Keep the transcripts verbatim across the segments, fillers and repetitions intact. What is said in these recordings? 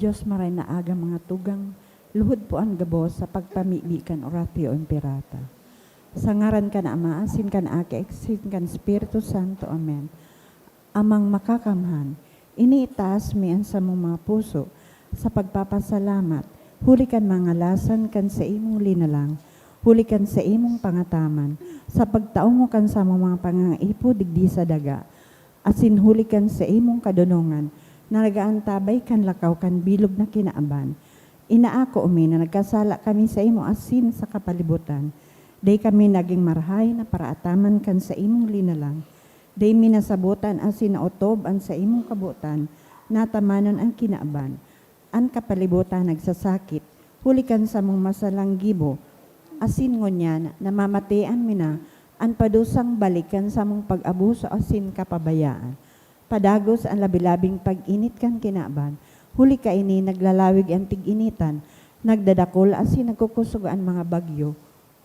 Dios, maray na aga mga tugang, luhod po an gabos sa pagpamibi kan Oratio Imperata. Sa ngaran kan Ama, asin kan Aki, asin kan Espiritu Santo. Amen. Amang Makakamhan, iniitaas mi an samong mga puso sa pagpapasalamat, huli kan mga ngalasan kan saimong linalang, huli kan saimong pangataman, sa pagtao mo kan samong mga pangangaipo digdi sa daga, asin huli kan saimong kadonongan na nag-aantabay kan lakaw kan bilog na kinaban. Inaako mi na nagkasala kami saimo asin sa kapalibutan. Dai kami nagin marahay na paraataman kan saimong linalang. Dai mi nasabotan asin naotob an saimong kabotan, natamanon an kinaban. An kapalibutan nagsasakit, huli kan samong masalang gibo. Asin ngunyan, namamatean mi na an padusang balik kan samong pag-abuso asin kapabayaan. Padagos an labi-labing pag-init kan kinaban, huli kaini naglalawig an tig-initan, nagdadakul asin nagkukusog an mga bagyo,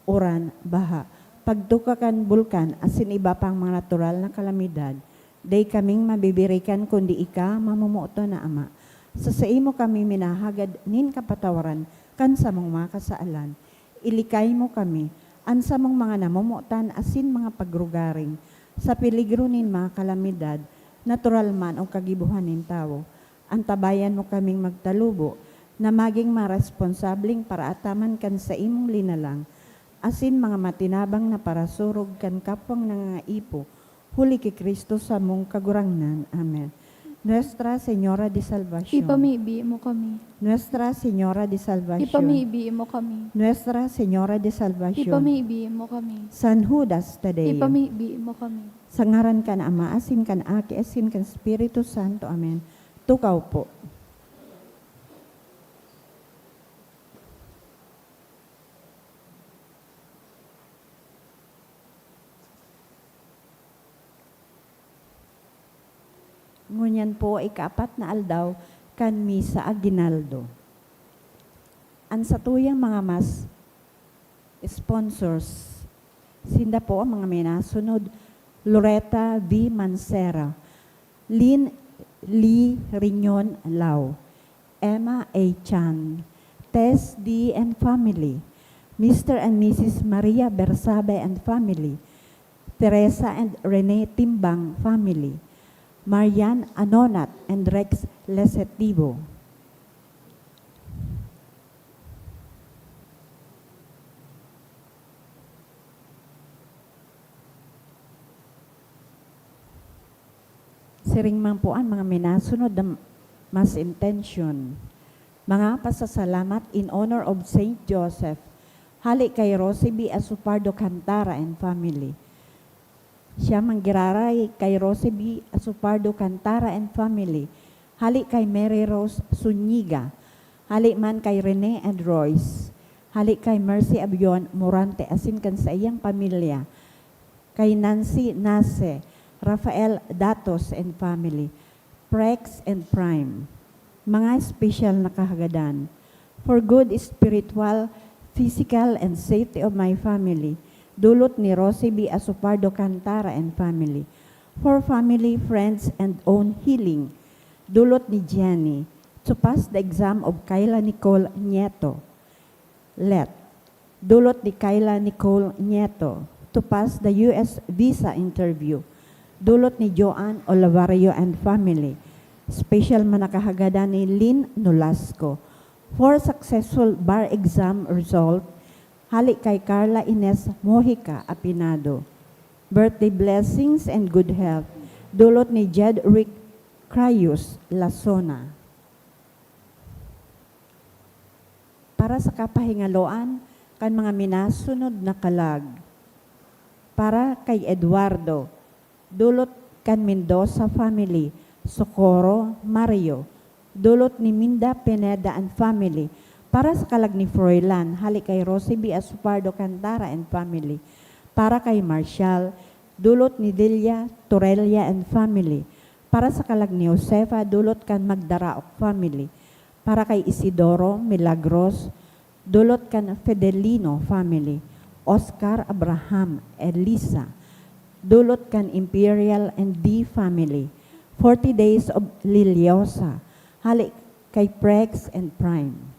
uran, baha, pagtuka kan bulkan asin iba pang mga natural na kalamidad. Dai kaming mabibirikan kundi ika, mamomoton na Ama. Sa saimo kami minahagad nin kapatawaran kan samong mga kasalan. Ilikay mo kami, an samong mga namomotan asin mga pagrugaring, sa peligro nin mga kalamidad, natural man o kagibohan nin tawo. Antabayan mo kaming magtalubo na magin mga responsableng paraataman kan saimong linalang, asin mga matinabang na parasurog kan kapwang nangangaipo, huli ki Cristo samong Kagurangnan. Amen. Nuestra Señora de Salvacion. Ipamibi mo kami. Nuestra Señora de Salvacion. Ipamibi mo kami. Nuestra Señora de Salvacion. Ipamibi mo kami. San Judas Tadeo. Ipamibi mo kami. Sa ngaran kan Ama, asin kan Aki, asin kan Espiritu Santo. Amen. Tukaw po. Ngunyan po, ikaapat na aldaw kan Misa Aguinaldo. An satuyang mga mas sponsors, sinda po ang mga minasunod: Loreta V Mancera, Lin Lee Riñon Lao, Emma A Chan, Tess D and family, Mister and Missus Maria Bersabe and family, Teresa and Rene Timbang family, Marian Anonat and Rex Lesetivo. Siring man po an mga minasunod na mas intention. Mga pasasalamat in honor of Saint Joseph, hali kay Rosie B Asupardo Cantara and family. Siya man giraray kay Rosie B Asupardo Cantara and family, hali kay Mary Rose Zuniga, hali man kay Rene and Royce, hali kay Mercy Abion Morante asin kan saiyang pamilya, kay Nancy Nace, Rafael Datos and family, Prex and Prime. Mga espesyal na kahagadan. For good spiritual, physical, and safety of my family, dulot ni Rosie B Asupardo Cantara and family. For family, friends, and own healing, dulot ni Jenny. To pass the exam of Kayla Nicole Nieto. Let. Dulot ni Kayla Nicole Nieto. To pass the U S visa interview. Dulot ni Joan Olavarrio and family. Special man na kahagadan ni Lynn Nolasco. For successful bar exam result, hali kay Carla Ines Mojica Apinado. Birthday blessings and good health. Dulot ni Jedrick Crayus Lasona. Para sa kapahingaloan kan mga minasunod na kalag. Para kay Eduardo, dulot kan Mendoza family, Socorro, Mario, dulot ni Minda Pineda and family. Para sa kalag ni Froilan, hali kay Rosie B Asupardo Cantara and family. Para kay Marshall, dulot ni Delia Torrelia and family. Para sa kalag ni Josefa, dulot kan Magdaraok family. Para kay Isidoro Milagros, dulot kan Fidelino family. Oscar Abraham, Elisa, dulot kan Imperial and D family. Forty Days of Liliosa, hali kay Prex and Prime.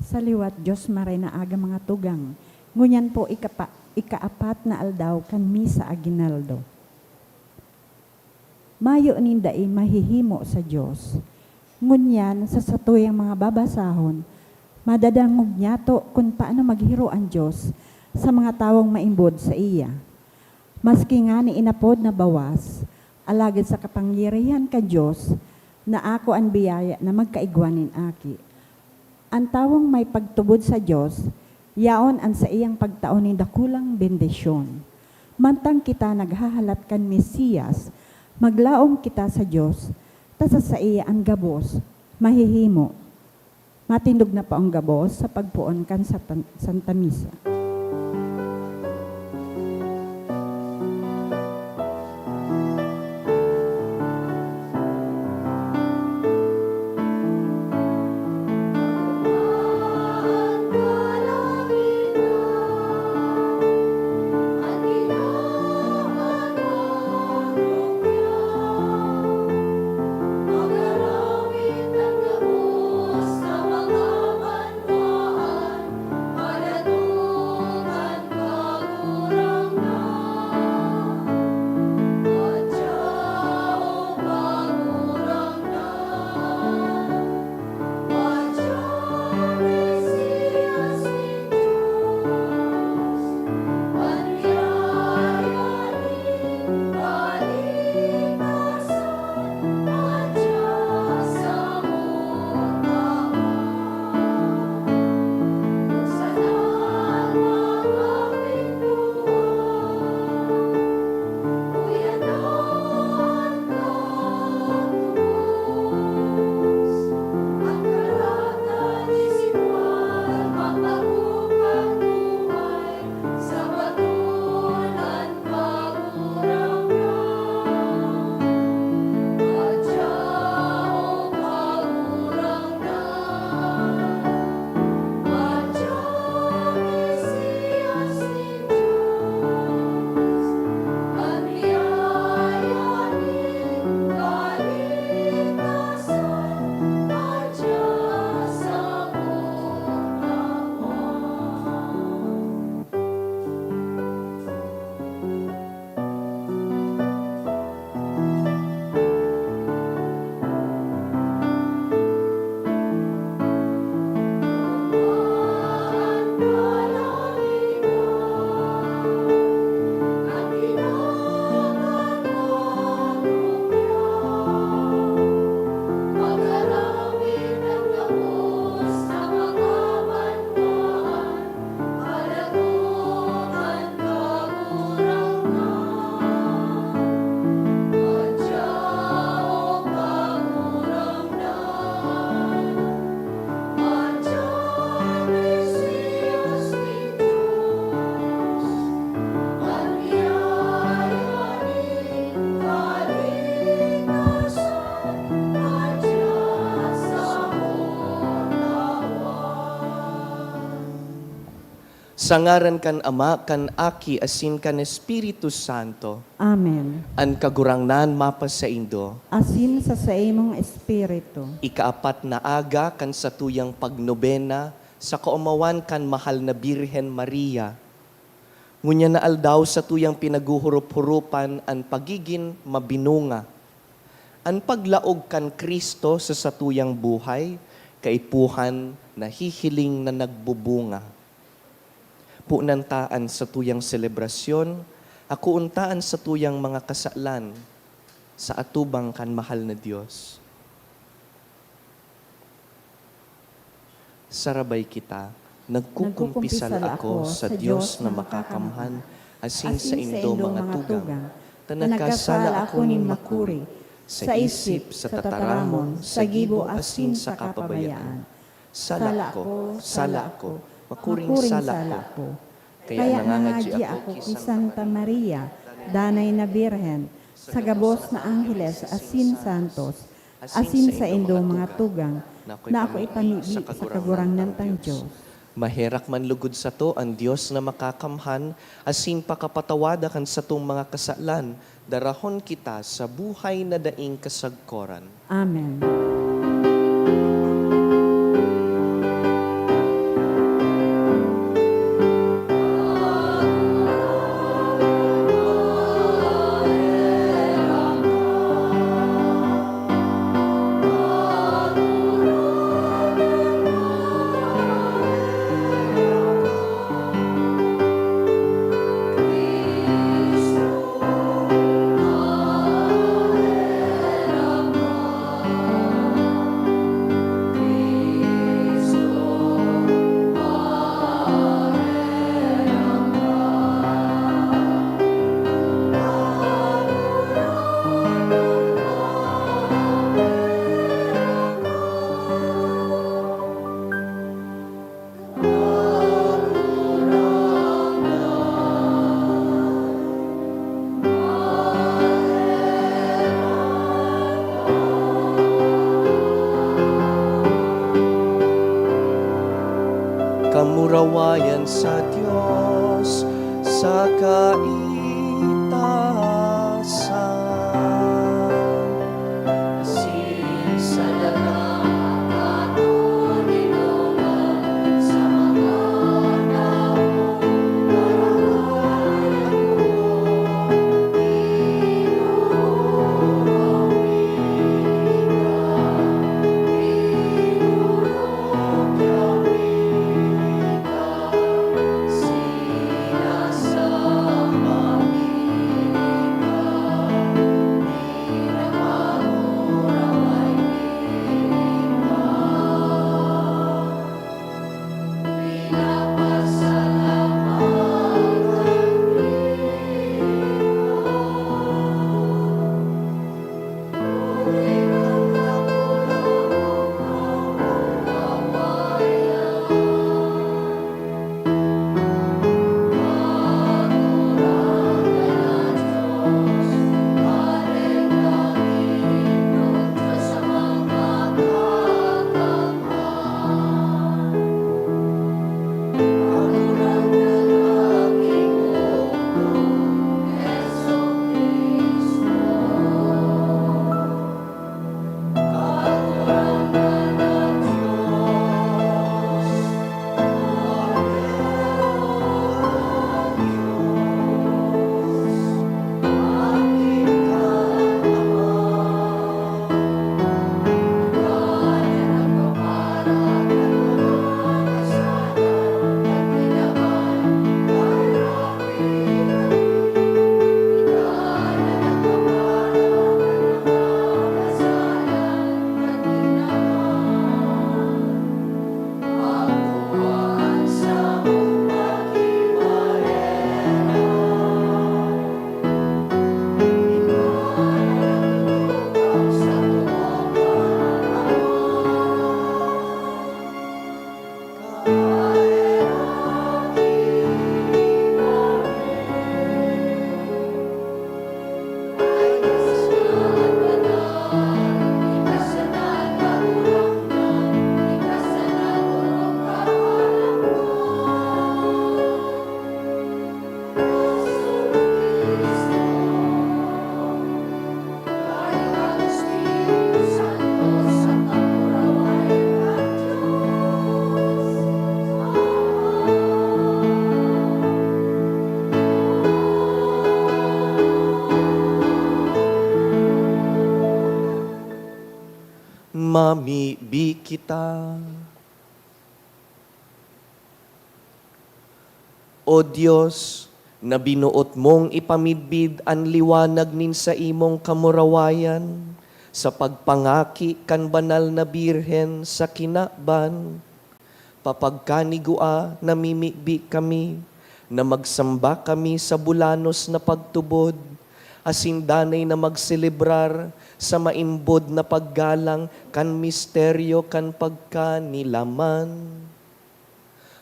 Sa liwat, Dios, maray na aga, mga tugang. Ngunyan po, ikapa-, ikaapat na aldaw kan Misa Aguinaldo. Mayo nin dai mahihimo sa Dios. Ngunyan, sa satuyang mga babasahon, madadangog niyato kun paano maghiro an Dios sa mga tawong maimbod saiya. Maski ngani inapod na bawas, alagad sa kapangyarihan kan Dios, naako an biyaya na magkaigwa nin aki. An tawong may pagtubod sa Dios, yaon an saiyang pagtao nin dakulang bendisyon. Mantang kita naghahalat kan Mesiyas, maglaom kita sa Dios, ta sa saiya an gabos mahihimo. Matindog na po ang gabos sa pagpoon kan Satan-, Santa Misa. Sa ngaran kan Ama, kan Aki, asin kan Espiritu Santo. Amen. An Kagurangnan mapasaindo. Asin sa saimong espiritu. Ikaapat na aga kan satuyang pagnobena sa kaomawan kan Mahal na Birhen Maria. Ngunyan na aldaw, satuyang pinaghurop-huropan an pagigin mabinunga. An paglaog kan Cristo sa satuyang buhay, kaipuhan na hihiling na nagbubunga. Punan ta an satuyang selebrasyon, akoon ta an satuyang mga kasalan sa atubang kan mahal na Dios. Sarabay kita, nagkukumpisal ako sa Dios na makakamhan, asin saindo mga tugang, ta nagkasala ako nin makuri, sa isip, sa tataramon, sa gibo, asin sa kapabayaan. Sala ko, sala ko, makuring sala ko. Kaya nangangadyi ako ki Santa Maria, Danay na Birhen, sa gabos na angheles asin santos, asin saindong mga tugang, na ako ipamibi sa Kagurangnan tang Dios. Maherak man lugod sato an Dios na makakamhan, asin pakapatawada kan satong mga kasalan, darahon kita sa buhay na daing kasagkoran. Amen. Dios sa kaitasan. Asin sa lahat na atoninongan sa mga taong nararayan ko, Ginoo, hawika, Ginoo, hawika. Mamibi kita. O Dios, na binoot mong ipamidbid an liwanag nin saimong kamurawayan sa pagpangaki kan Banal na Birhen sa kinaban, papagkanigua namimibi kami na magsamba kami sa bulanos na pagtubod, asin danay na magselebrar sa maimbod na paggalang kan misteryo kan pagkanilaman.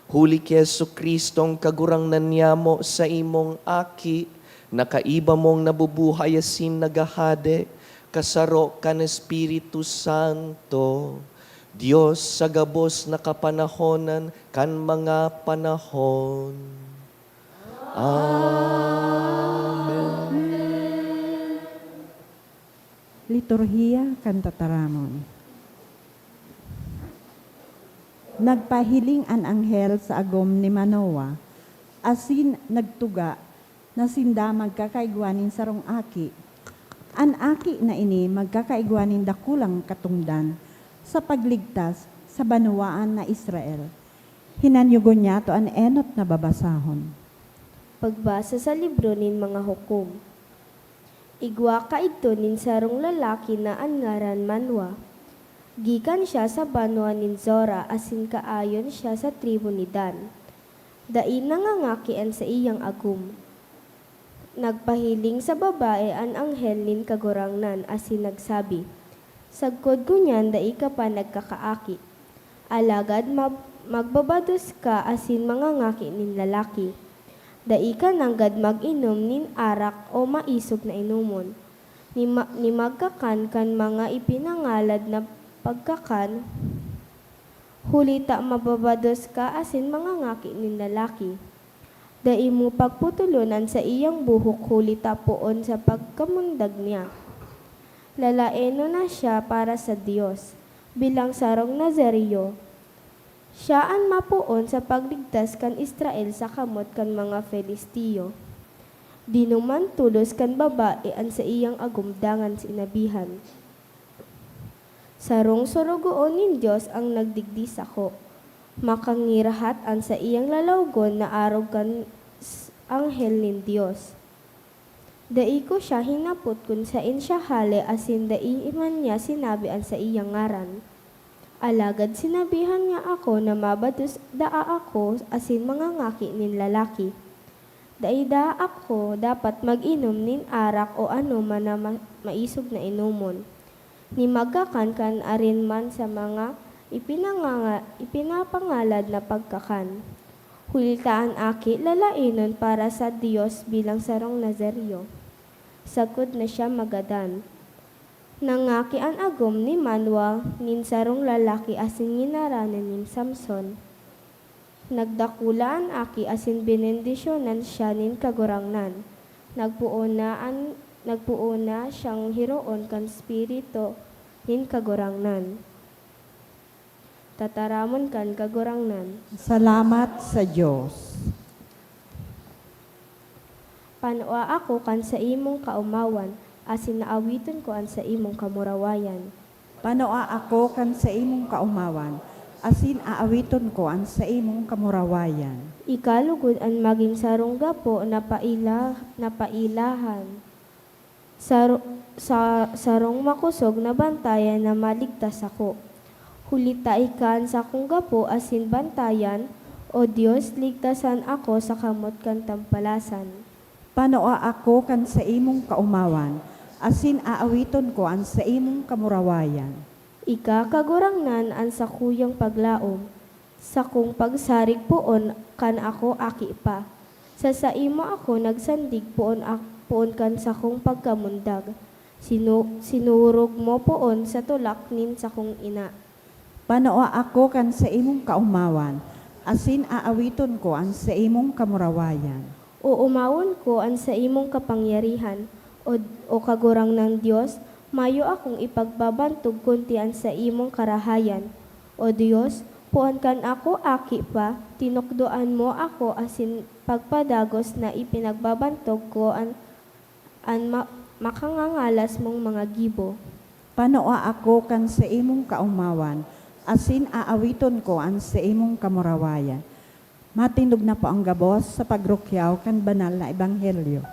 Huli ki Jesu-Cristong Kagurangnan niyamo, saimong Aki, na kaiba mong nabubuhay asin naghahade, kasaro kan Espiritu Santo, Dios sa gabos na kapanahonan kan mga panahon. Amen. Liturhiya kan Tataramon. Nagpahiling an anghel sa agom ni Manoah, asin nagtuga na sinda magkakaigwa nin sarong aki. An aki na ini magkakaigwa nin dakulang katongdan sa pagligtas sa banwaan na Israel. Hinanyogon niyato an enot na babasahon. Pagbasa sa libro nin mga hukom. Igwa kaidto nin sarong lalaki na an ngaran Manoah. Gikan siya sa banwa nin Zora asin kaayon siya sa tribu ni Dan. Dai nangangaki an saiyang agom. Nagpahiling sa babae an anghel nin Kagurangnan asin nagsabi, "Sagkod ngunyan dai ka pa nagkakaaki. Alagad mab-, magbabados ka asin mangangaki nin lalaki. Dai ka nanggad mag-inom nin arak o maisog na inomon, ni ma-, ni magkakan kan mga ipinangalad na pagkakan, huli ta mababados ka asin mangangaki nin lalaki." Dai mo pagputulon an saiyang buhok huli ta poon sa pagkamundag niya. Lalaenon na siya para sa Dios, bilang sarong Nazareo. Siya an mapoon sa pagligtas kan Israel sa kamot kan mga Filisteo. Dinuman tolos kan babae an saiyang agom dangan sinabihan, "Sarong sorogoon nin Dios an nagdigdi sako. Makangirahat an saiyang lalawgon na arog kan s-, anghel nin Dios." Dai ko siya hinapot kun saen siya hale asin dai man niya sinabi an saiyang ngaran. Alagad sinabihan niya ako na mabatos daa ako asin mangangaki nin lalaki. Dai daa ako dapat mag-inom nin arak o anoman na ma-, maisog na inomon, ni magkakan kan arin man sa mga ipinanganga-, ipinapangalad na pagkakan. Huli ta an aki lalaenon para sa Dios bilang sarong Nazareo, sagkod na siya magadan. Nangaki an agom ni Manoah nin sarong lalaki asin nginaranan nin Samson. Nagdakula an aki asin benendisyonan siya nin Kagurangnan. Nagpoon na an, nagpoon na siyang hiroon kan Espiritu nin Kagurangnan. Tataramon kan Kagurangnan. Salamat sa Dios. Panoa ako kan saimong kaomawan, asin aawiton ko an saimong kamurawayan. Panoa ako kan saimong kaomawan, asin aawiton ko an saimong kamurawayan. Ika lugod an magin sarong gapo na paila-, na pailahan. Saro-, sa sarong makosog na bantayan na maligtas ako. Huli ta ika an sakong gapo asin bantayan, O Dios, ligtasan ako sa kamot kan tampalasan. Panoa ako kan saimong kaomawan, asin aawiton ko an saimong kamurawayan. Ika, Kagurangnan, an sakuyang paglaom, sakong pagsarig poon kan ako aki pa. Sa saimo ako nagsandig poon ak-, poon kan sakong pagkamundag. Sinu-, sinurog mo poon sa tulak nin sakong ina. Panoa ako kan saimong kaomawan, asin aawiton ko an saimong kamurawayan. Oomawon ko an saimong kapangyarihan, O, O Kagurangnan Dios, mayo akong ipagbabantog kundi an saimong karahayan. O Dios, poon kan ako aki pa, tinukdoan mo ako asin pagpadagos na ipinagbabantog ko an, an ma-, makangangalas mong mga gibo. Panoa ako kan saimong kaomawan, asin aawiton ko an saimong kamurawayan. Matindog na po ang gabos sa pagrukyaw kan banal na ebanghelyo.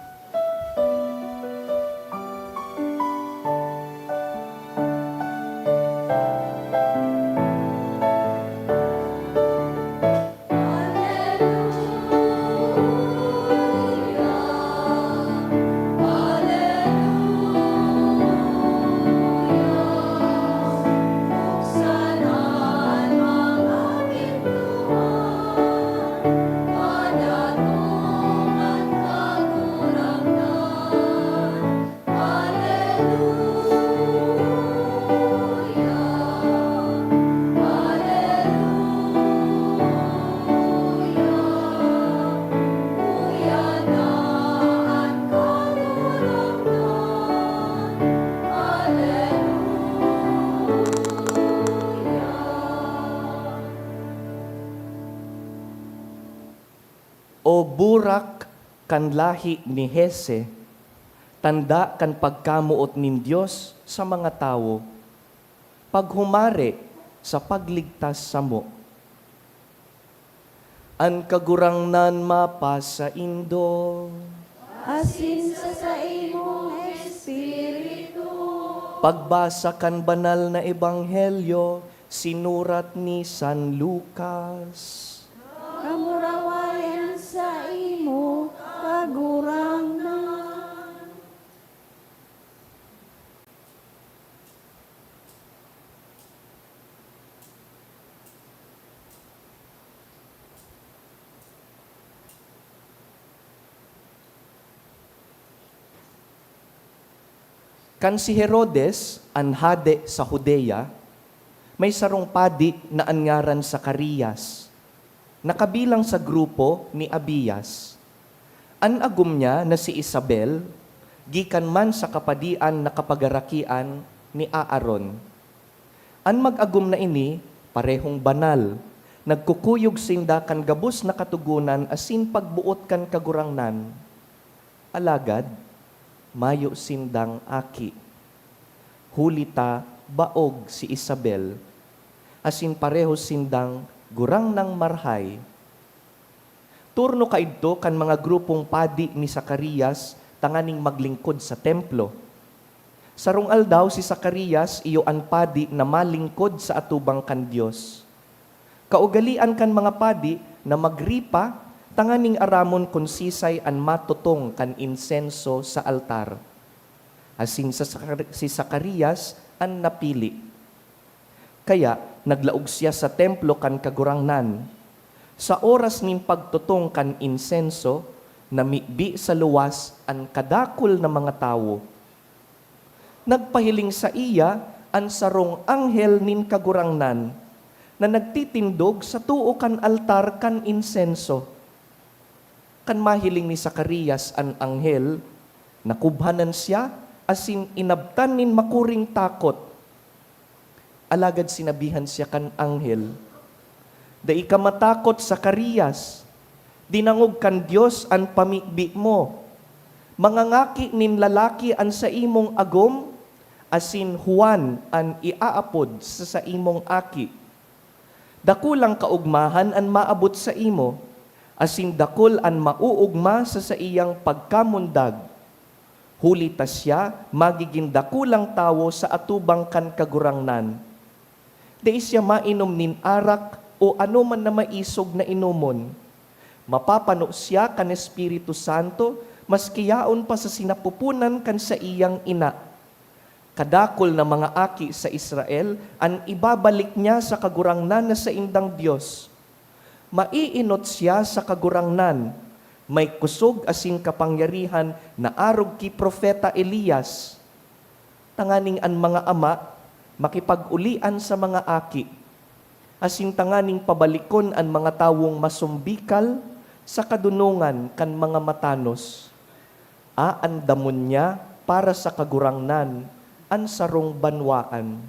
O burak kan lahi ni Jese, tanda kan pagkamoot nin Dios sa mga tawo, paghumare sa pagligtas samo. An Kagurangnan mapasaindo. Asin sa saimong espiritu. Pagbasa kan Banal na Ebanghelyo sinurat ni San Lucas. Kamurawayan saimo, Kagurangnan. Kan si Herodes, an hade sa Judea, may sarong padi na an ngaran Zacarias. Nakabilang sa grupo ni Abias. An agom niya na si Isabel, gikan man sa kapadian na kapagarakian ni Aaron. An mag-agom na ini parehong banal, nagkukuyog sinda kan gabos na katogonan asin pagboot kan Kagurangnan. Alagad mayo sindang aki, huli ta baog si Isabel, asin pareho sindang gurang nang marhay. Turno kaidto kan mga grupong padi ni Zacarias tanganing maglingkod sa templo. Sarong aldaw si Zacarias iyo an padi na malingkod sa atubang kan Dios. Kaugalean kan mga padi na magripa tanganing aramon kun sisay an matutong kan insenso sa altar. Asin sa Zacar-, si Zacarias an napili. Kaya naglaog siya sa templo kan Kagurangnan. Sa oras nin pagtutong kan insenso, namibi sa luwas an kadakul na mga tawo. Nagpahiling saiya an sarong anghel nin Kagurangnan na nagtitindog sa too kan altar kan insenso. Kan mahiling ni Zacarias an anghel, nakubhanan siya asin inabtan nin makuring takot. Alagad sinabihan siya kan anghel, "Dai ka matakot, Zacarias. Dinangog kan Dios an pamibi mo. Mangangaki nin lalaki an saimong agom, asin Juan an iaapod sa saimong aki. Dakulang kaogmahan an maabot saimo, asin dakul an maoogma sa saiyang pagkamundag. Huli ta siya magigin dakulang tawo sa atubang kan Kagurangnan. Dai siya mainom nin arak o anoman na maisog na inomon. Mapapano siya kan Espiritu Santo, maski yaon pa sa sinapupunan kan saiyang ina. Kadakul na mga aki sa Israel an ibabalik niya sa Kagurangnan na saindang Dios. Maiinot siya sa Kagurangnan, may kosog asin kapangyarihan na arog ki Propeta Elias, tanganing an mga ama makipag-ulian sa mga aki, asin tanganing pabalikon an mga tawong masumbikal sa kadunongan kan mga matanos. Aandamon niya para sa Kagurangnan an sarong banwaan."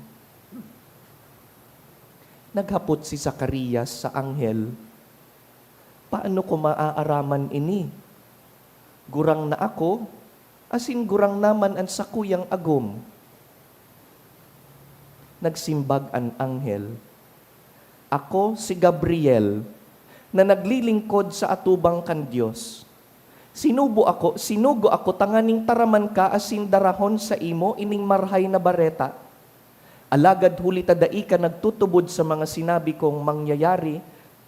Naghapot si Zacarias sa anghel, "Paano ko maaaraman ini? Gurang na ako, asin gurang naman an sakuyang agom." Nagsimbag an anghel, "Ako si Gabriel, na naglilingkod sa atubang kan Dios. Sinubo ako, sinugo ako tanganing taraman ka asin darahon saimo ining Marahay na Bareta. Alagad huli ta dai ka nagtutubod sa mga sinabi kong mangyayari,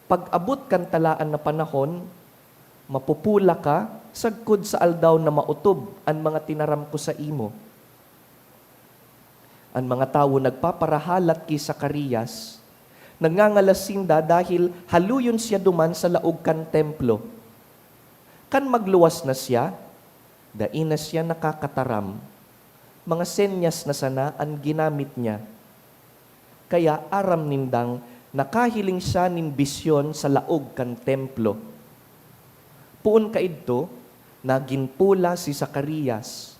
pag-abot kan talaan na panahon, mapupula ka sagkod sa aldaw na maotob an mga tinaram ko saimo." An mga tawo nagpaparahalat ki Zacarias. Nagngangalas sinda dahil haloyon siya duman sa laog kan Templo. Kan magluwas na siya, dai na siya nakakataram. Mga senyas na sana an ginamit niya. Kaya aram nindang nakahiling siya nin bisyon sa laog kan Templo. Poon kaidto, nagin pula si Zacarias.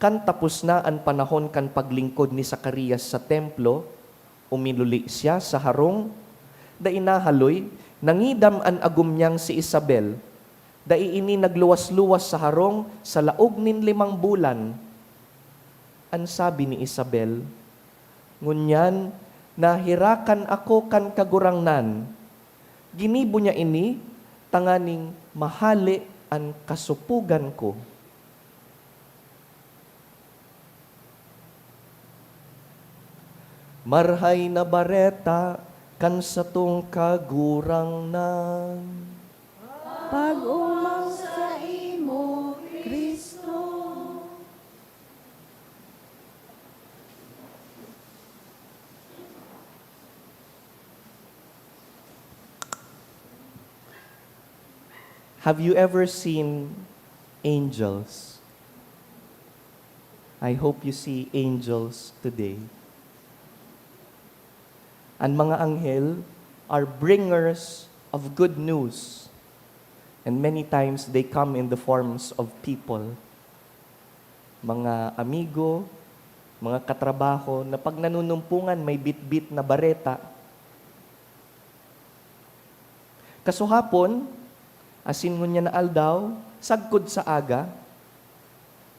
Kan tapos na an panahon kan paglingkod ni Zacarias sa Templo, uminuli siya sa harong. Dai nahaloy, nangidam an agom niyang si Isabel. Dai ini nagluwas-luwas sa harong sa laog nin limang bulan. An sabi ni Isabel, "Ngunyan, naherakan ako kan Kagurangnan. Ginibo niya ini tanganing mahale an kasopogan ko." Marahay na Bareta kan satong Kagurangnan. Pag-omaw saimo, Cristo. Have you ever seen angels? I hope you see angels today. An mga anghel are bringers of good news. And many times, they come in the forms of people. Mga amigo, mga katrabaho na pag nanunumpungan, may bitbit na bareta. Kasuhapon, asin ngunyan na aldaw, sagkod sa aga,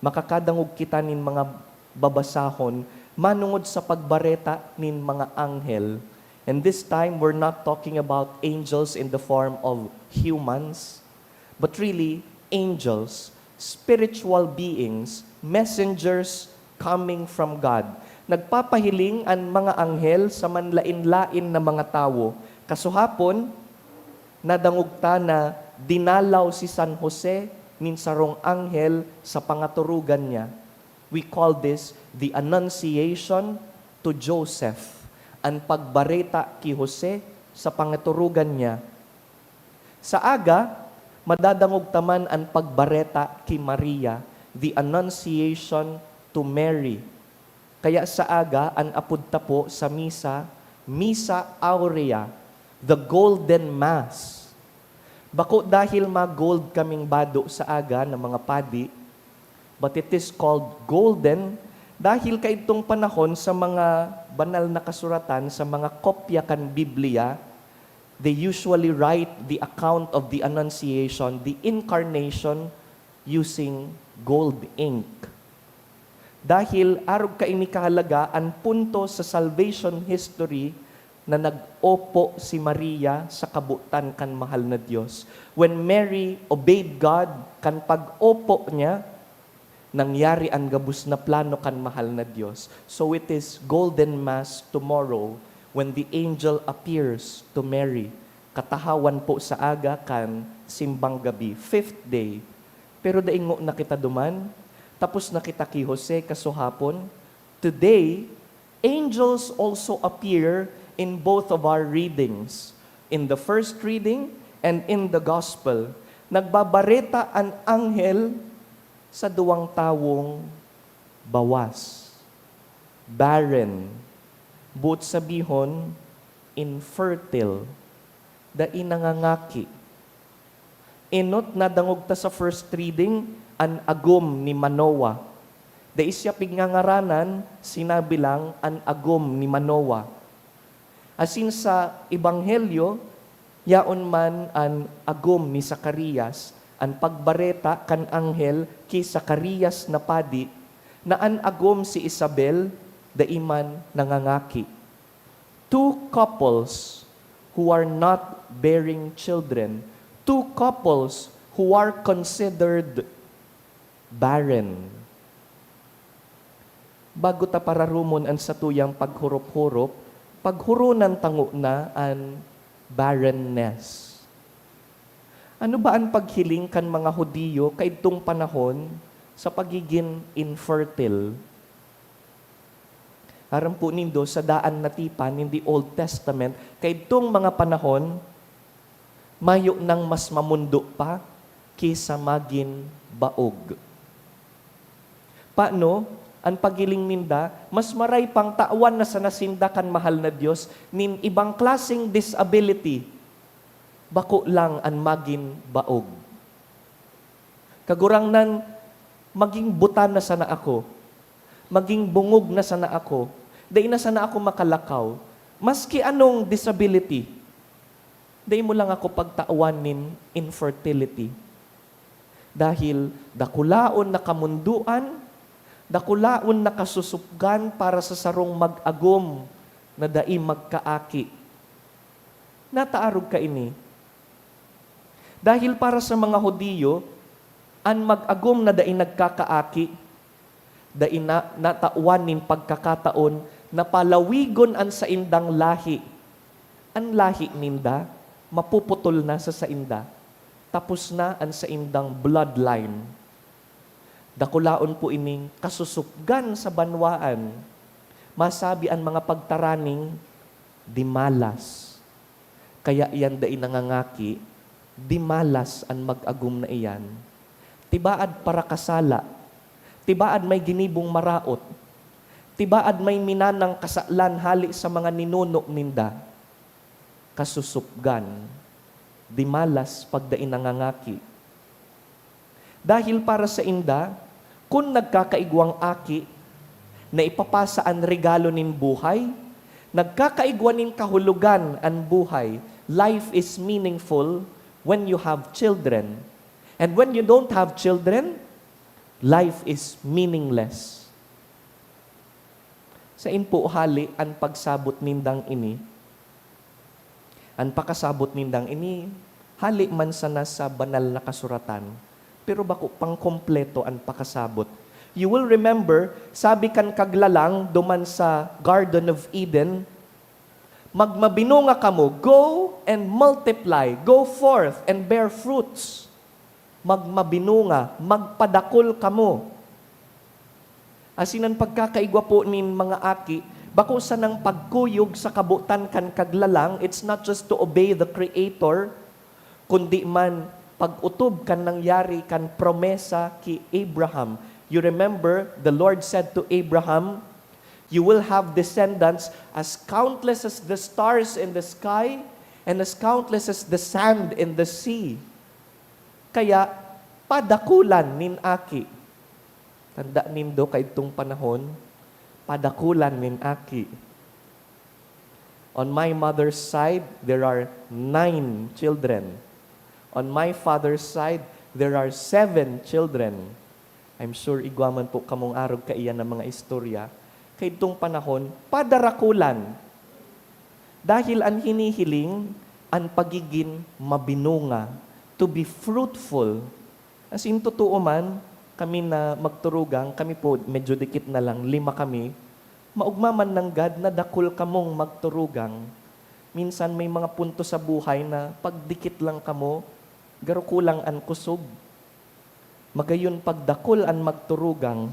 makakadangog kita nin mga babasahon manongod sa pagbareta nin mga anghel. And this time, we're not talking about angels in the form of humans, but really angels, spiritual beings, messengers coming from God. Nagpapahiling an mga anghel sa manlaen-laen na mga tawo. Kasuhapon, nadangog ta na dinalaw si San Jose nin sarong anghel sa pangaturugan niya. We call this the Annunciation to Joseph, an pagbareta ki Jose sa pangaturugan niya. Sa aga, madadangog ta man an pagbareta ki Maria, the Annunciation to Mary. Kaya sa aga, an apod ta po sa misa, Misa Aurea, the Golden Mass. Bako dahil ma-gold kaming bado sa aga na mga padi, but it is called golden dahil kaidtong panahon sa mga banal na kasuratan, sa mga kopya kan Biblia, they usually write the account of the Annunciation, the Incarnation, using gold ink. Dahil arog kaini kahalaga an punto sa salvation history na nag-opo si Maria sa kabotan kan mahal na Dios. When Mary obeyed God, kan pag-opo niya, nangyari an gabos na plano kan mahal na Dios. So it is Golden Mass tomorrow when the angel appears to Mary. Katahawan po sa aga kan simbang gabi, fifth day. Pero dai ngona kita duman, tapos na kita ki Jose kasuhapon. Today, angels also appear in both of our readings, in the first reading and in the gospel. Nagbabareta an anghel sa duwang tawong bawas, barren, boot sabihon, infertile, dai nangangaki. Enot, nadangog ta sa first reading, an agom ni Manoah. Dai siya pigngangaranan, sinabi lang, an agom ni Manoah. Asin sa Ebanghelyo, yaon man an agom ni Zacarias, an pagbareta kan anghel ki Zacarias na padi, na an agom si Isabel, dai man nangangaki. Two couples who are not bearing children, two couples who are considered barren. Bago ta pararumon an satuyang paghurop-hurop, paghuronan ta ngona an barrenness. Ano ba an paghiling kan mga Judio kaidtong panahon sa pagigin infertile? Aram po nindo, sa daan na tipan nin the Old Testament, kaidtong mga panahon, mayo nang mas mamundo pa ki sa magin baog. Paano? An paghiling ninda, mas maray pang tawan na sana sinda kan mahal na Dios nin ibang klaseng disability, bako lang an magin baog. Kagurangnan, maging buta na sana ako. Maging bungog na sana ako. Dai na sana ako makalakaw. Maski anong disability, dai mo lang ako pagtawan nin infertility. Dahil dakulaon na kamundoan, dakulaon na kasusupgan para sa sarong mag-agom na dai magkaaki. Nataarog kaini. Dahil para sa mga Judio, an mag-agom na dai nagkakaaki, dai na natawan nin pagkakataon na palawigon an saindang lahi. An lahi ninda, mapuputol na sa sainda. Tapos na an saindang bloodline. Dakulaon po ining kasusupgan sa banwaan. Masabi an mga pagtaraning, dimalas. Kaya iyan dai nangangaki, dimalas an mag-agom na iyan. Tibaad parakasala, tibaad may ginibong maraot, tibaad may minanang kasalan hale sa mga ninuno ninda. Kasusupgan. dimalas pagdai nangangaki. Dahil para sainda, kun nagkakaigwang aki na ipapasa an regalo nin buhay, nagkakaigwa nin kahulogan an buhay. Life is meaningful when you have children. And when you don't have children, life is meaningless. Sain po hali an pagsabot nindang ini? An pakasabot nindang ini, hali man sana sa banal na kasuratan, pero bako pang kompleto an pakasabot. You will remember, sabi kan Kaglalang duman sa Garden of Eden, "Magmabinunga kamo, go and multiply, go forth and bear fruits." Magmabinunga, magpadakul kamo. Asin an pagkakaigwa po nin mga aki, bako sanang pagkuyog sa kabotan kan Kaglalang, it's not just to obey the Creator, kundi man pag-otob kan nangyari kan promesa ki Abraham. You remember, the Lord said to Abraham, "You will have descendants as countless as the stars in the sky and as countless as the sand in the sea." Kaya, padakulan nin aki. Tanda nindo, kaidtong panahon, padakulan nin aki. On my mother's side, there are nine children. On my father's side, there are seven children. I'm sure igwa man po kamong arog kaiyan na mga istorya. Kaidtong panahon, padarakulan. Dahil an hinihiling, an pagigin mabinunga, to be fruitful. As in, totoo man, kami na magturugang, kami po, medyo dikit na lang, lima kami. Maogma man nanggad na dakul kamong magturugang. Minsan may mga punto sa buhay na pagdikit lang kamo, garo kulang an kusog. Magayon pagdakul an magturugang,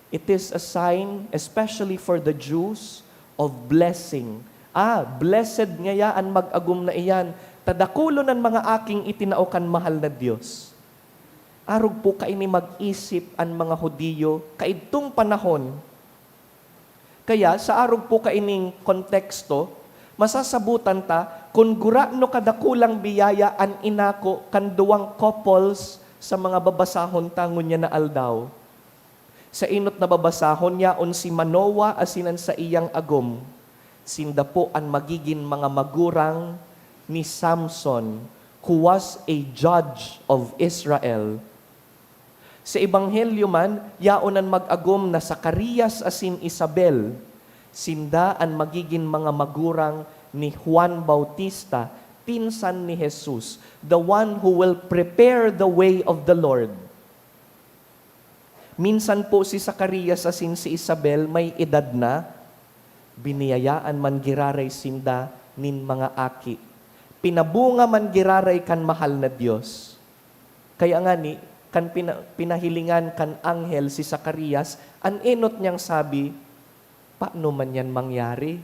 it is a sign, especially for the Jews, of blessing. Ah, blessed ngaya an mag-agom na iyan, ta dakulon an mga aking itinao kan mahal na Dios. Arog po kaini mag-isip an mga Judio kaidtong panahon. Kaya, sa arog po kaining konteksto, masasabotan ta kun gurano kadakulang biyaya an inako kan duwang couples sa mga babasahon ta ngunyan na aldaw. Sa enot na babasahon, yaon si Manoah asin an saiyang agom. Sinda po an magigin mga magurang ni Samson, who was a judge of Israel. Sa Ebanghelyo man, yaon an mag-agom na Zacarias asin Isabel. Sinda an magigin mga magurang ni Juan Bautista, pinsan ni Jesus, the one who will prepare the way of the Lord. Minsan po si Zacarias asin si Isabel may edad na, biniyayaan man giraray sinda nin mga aki. Pinabunga man giraray kan mahal na Dios. Kaya ngani, kan pina-, pinahilingan kan anghel si Zacarias, an enot niyang sabi, "Paano man yan mangyari?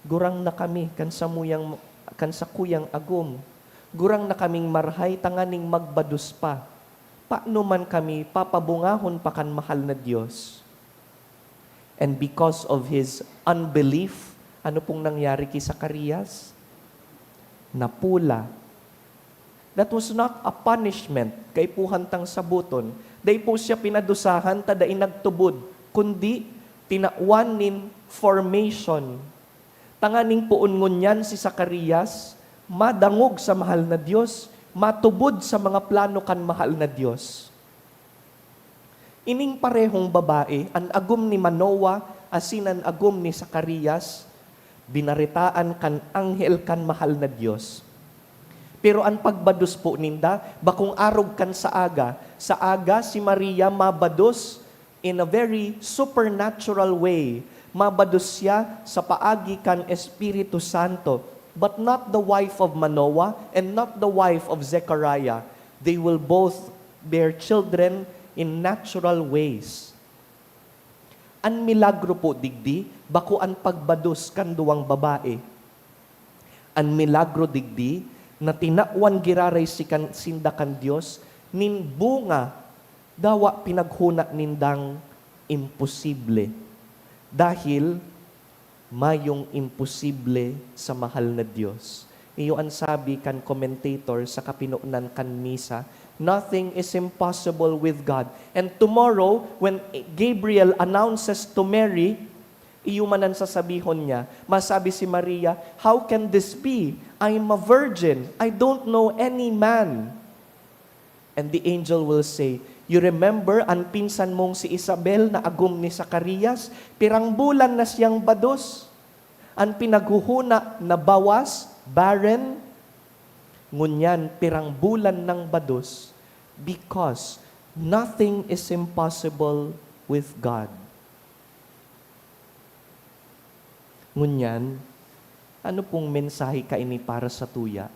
Gurang na kami kan samuyang, kan sakuyang agom. Gurang na kaming marhay tanganing magbados pa. Paano man kami papabungahon pa kan mahal na Dios?" And because of his unbelief, ano pong nangyari ki Zacarias? Napula. That was not a punishment, kaipuhan tang saboton. Dai po siya pinadusahan ta dai nagtubod, kundi tinawan nin formation. Tanganing poon ngunyan si Zacarias madangog sa mahal na Dios, matubod sa mga plano kan mahal na Dios. Ining parehong babae, an agom ni Manoah asin an agom ni Zacarias, binaretaan kan anghel kan mahal na Dios. Pero an pagbados po ninda, bakong arog kan sa aga. Sa aga, si Maria mabados in a very supernatural way. Mabados siya sa paagi kan Espiritu Santo, but not the wife of Manoah and not the wife of Zechariah. They will both bear children in natural ways. An milagro po digdi, bako an pagbados kan duwang babae. An milagro digdi, na tinawan giraray si kan, sinda kan Dios nin bunga, dawa pinaghona nindang imposible. Dahil mayong imposible sa mahal na Dios. Iyo an sabi kan commentator sa kapinonan kan misa, "Nothing is impossible with God." And tomorrow, when Gabriel announces to Mary, iyo man an sasabihon niya, masabi si Maria, "How can this be? I am a virgin. I don't know any man." And the angel will say, "You remember an pinsan mong si Isabel na agom ni Zacarias? Pirang bulan na siyang bados." An pinaghuhuna na bawas, barren, ngunyan pirang bulan nang bados, because nothing is impossible with God. Ngunyan, ano pong mensahe kaini para sa tuya?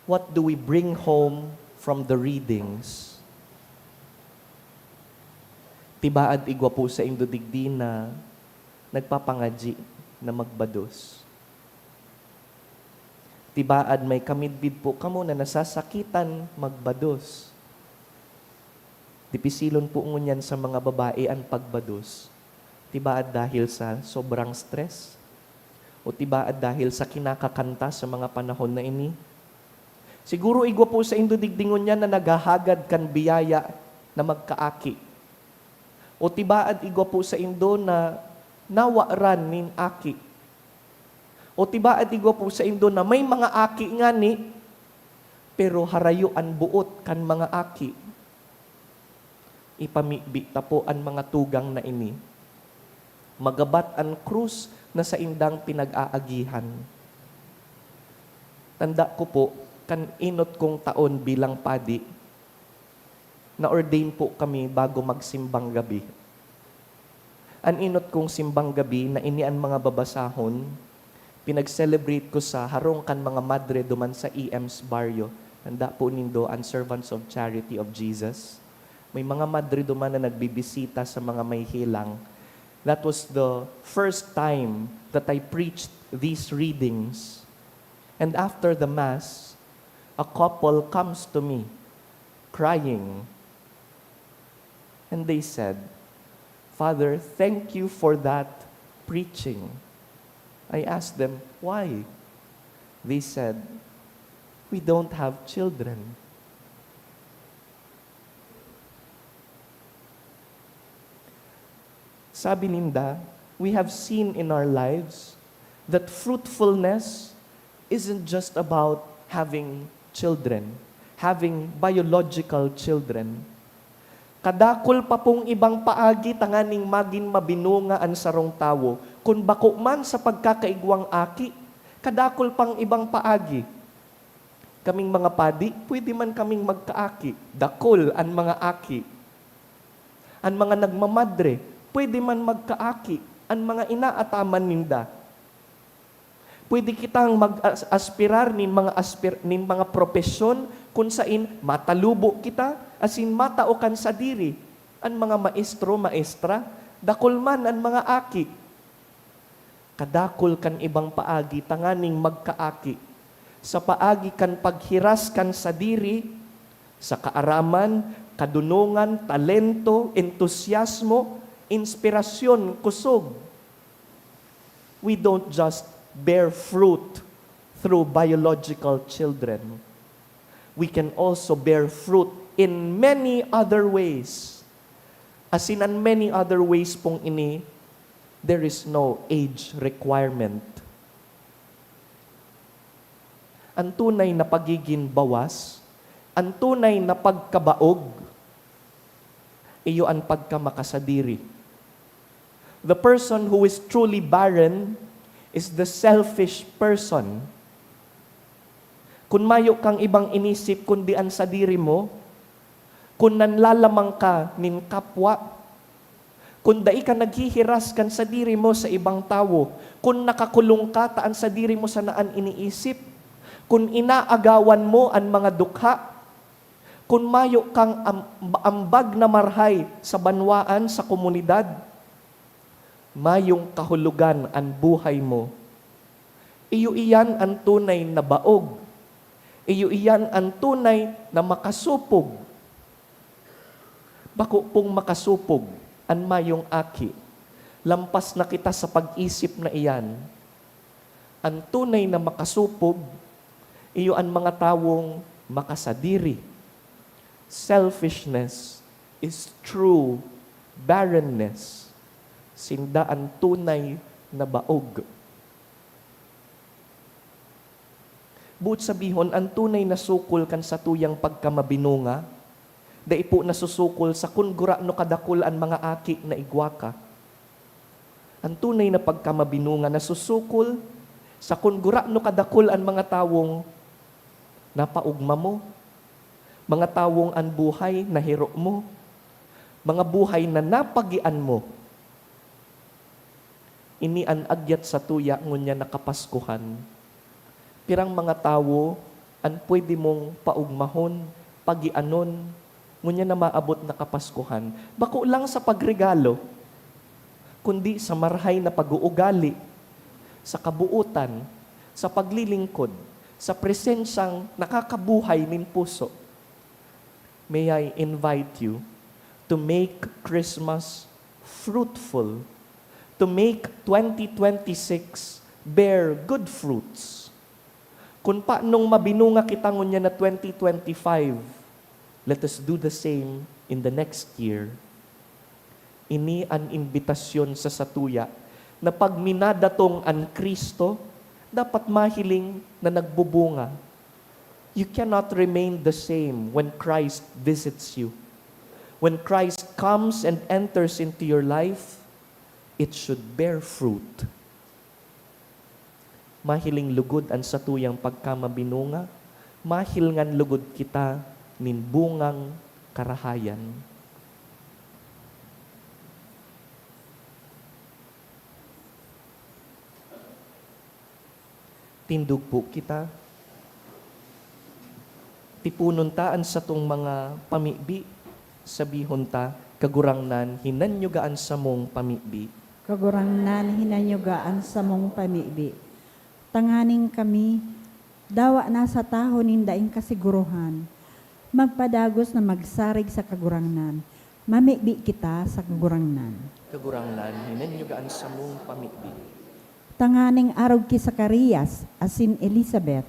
What do we bring home from the readings? Tibaad igwa po saindo digdi na nagpapangadyi na magbados. Tibaad may kamidbid po kamo na nasasakitan magbados. Dipisilon po ngunyan sa mga babae an pagbados. Tibaad dahil sa sobrang stress? O tibaad dahil sa kinakakanta sa mga panahon na ini? Siguro igwa po saindo digdi ngunyan na naghahagad kan biyaya na magkaaki. O tibaad igwa po saindo na nawaran nin aki. O tibaad igwa po saindo na may mga aki ngani, pero harayo an boot kan mga aki. Ipamibi ta po an mga tugang na ini. Magabat an krus na saindang pinag-aagihan. Tanda ko po, kan enot kong taon bilang padi, na-ordain po kami bago magsimbang gabi. An enot kong simbang gabi na ini an mga babasahon, pinag-celebrate ko sa harong kan mga madre duman sa E M's baryo. Tanda po nindo an Servants of Charity of Jesus. May mga madre duman na nagbibisita sa mga may helang. That was the first time that I preached these readings. And after the Mass, a couple comes to me, crying. And they said, "Father, thank you for that preaching." I asked them, "Why?" They said, "We don't have children." Sabi ninda, "We have seen in our lives that fruitfulness isn't just about having children, having biological children. Kadakul pa pong ibang paagi tanganing magin mabinunga an sarong tawo, kun bako man sa pagkakaigwang aki, kadakul pang ibang paagi. Kaming mga padi, pwede man kaming magkaaki, dakul an mga aki. An mga nagmamadre, pwede man magkaaki, an mga inaataman ninda. Pwede kitang mag-as-, aspirar nin mga aspir-, nin mga propesyon kun sain matalubo kita, asin matao kan sadiri. An mga maestro, maestra, dakul man an mga aki. Kadakul kan ibang paagi tanganing magkaaki. Sa paagi kan paghiras kan sadiri, sa kaaraman, kadunongan, talento, entusiasmo, inspirasyon, kusog." We don't just bear fruit through biological children. We can also bear fruit in many other ways. Asin an many other ways pong ini, there is no age requirement. An tunay na pagigin bawas, an tunay na pagkabaog, iyo an pagkamakasadiri. The person who is truly barren is the selfish person. Kun mayo kang ibang inisip kundi an sadiri mo, kun nanlalamang ka nin kapwa, kun dai ka naghihiras kan sadiri mo sa ibang tawo, kun nakakulong ka ta an sadiri mo sana an iniisip, kun inaagawan mo an mga dukha, kun mayo kang am-, ambag na marhay sa banwaan, sa komunidad, mayong kahulogan an buhay mo. Iyo iyan an tunay na baog. Iyo iyan an tunay na makasopog. Bako pong makasopog an mayong aki. Lampas na kita sa pag-isip na iyan. An tunay na makasopog iyo an mga tawong makasadiri. Selfishness is true barrenness. Sinda an tunay na baog. Boot sabihon, an tunay na sukol kan satuyang pagkamabinunga, dai po nasusukol sa kun gurano kadakul an mga aki na igwa ka. An tunay na pagkamabinunga nasusukol sa kun gurano kadakul an mga tawong napaogma mo, mga tawong an buhay nahiro mo, mga buhay na napagian mo. Ini an agyat satuya ngunyan na Kapaskuhan. Pirang mga tawo an pwede mong paogmahon, pagianon, ngunyan na maabot na Kapaskuhan? Bako lang sa pagregalo, kundi sa marahay na pag-uugali, sa kabuotan, sa paglilingkod, sa presensyang nakakabuhay nin puso. May I invite you to make Christmas fruitful, to make twenty twenty-six bear good fruits. Kun paanong mabinunga kita ngunyan na twenty twenty-five, let us do the same in the next year. Ini an imbitasyon sa satuya, na pag minadatong an Cristo, dapat mahiling na nagbubunga. You cannot remain the same when Christ visits you. When Christ comes and enters into your life, it should bear fruit. Mahiling lugod an satuyang pagkamabinunga, mahilingan lugod kita nin bungang karahayan. Tindog po kita. Tiponon ta an satong mga pamibi. Sabihon ta, "Kagurangnan, hinanyuga an samong pamibi." Kagurangnan, hinanyuga an samong pamibi. Tanganing kami, dawa na sa tahaw nin daing kasiguruhan, magpadagos na magsarig sa Kagurangnan. Mamibi kita sa Kagurangnan. Kagurangnan, hinanyuga an samong pamibi. Tanganing arog ki Zacarias asin Elizabeth,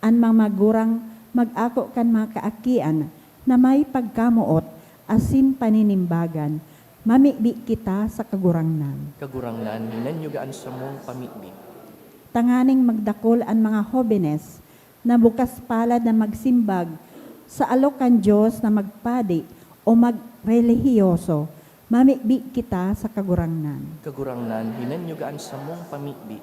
an mga magurang mag-ako kan mga kaakian na may pagkamoot asin paninimbagan, mamibi kita sa Kagurangnan. Kagurangnan, hinanyuga an samong pamibi. Tanganing magdakul an mga hobenes na bukas palad na magsimbag sa alok kan Dios na magpadi o magrelihiyoso, mamibi kita sa Kagurangnan. Kagurangnan, hinanyuga an samong pamibi.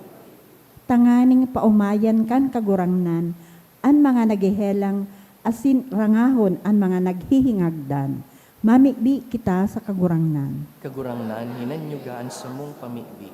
Tanganing paomayan kan Kagurangnan an mga naghehelang asin rangahon an mga naghihingagdan, mamibi kita sa Kagurangnan. Kagurangnan, hinanyuga an samong pamibi.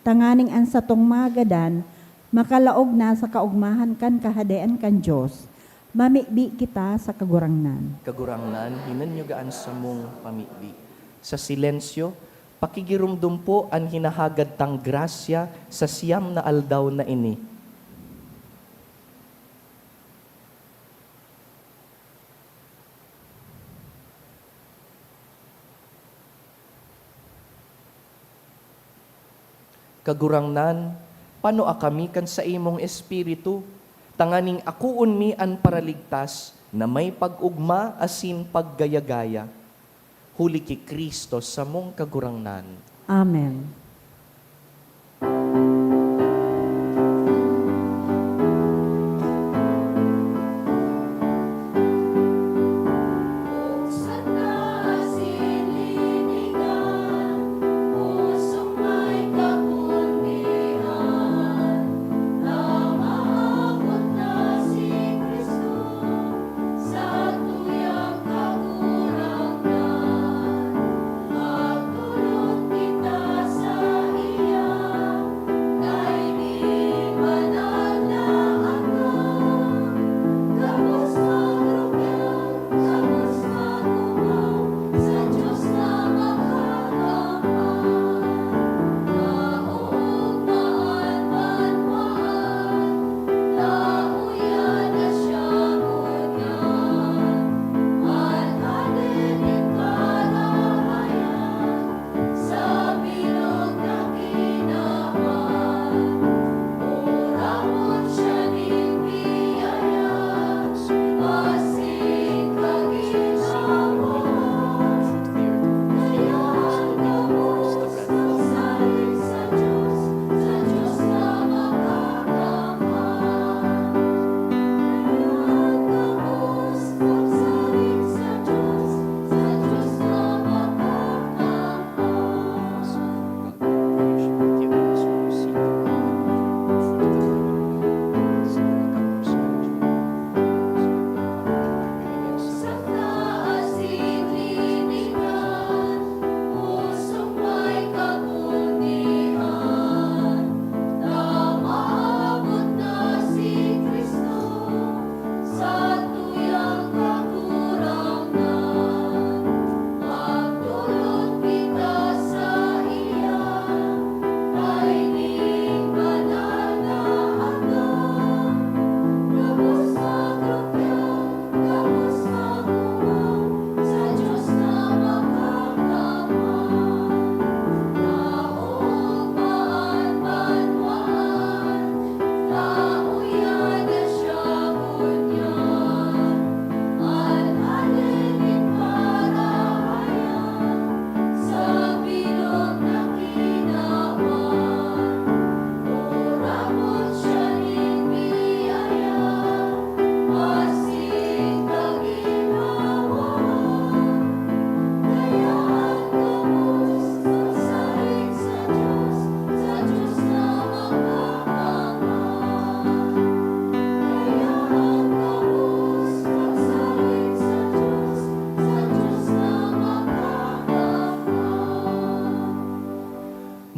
Tanganing an satong mga gadan makalaog na sa kaogmahan kan Kahadean kan Dios, mamibi kita sa Kagurangnan. Kagurangnan, hinanyuga an samong pamibi. Sa silensyo, pakigiromdom po an hinahagad tang grasya sa siyam na aldaw na ini. Kagurangnan, panoa kami kan saimong Espiritu, tanganing akoon mi an Paraligtas na may pag-ogma asin paggaya-gaya, huli ki Cristo samong Kagurangnan. Amen.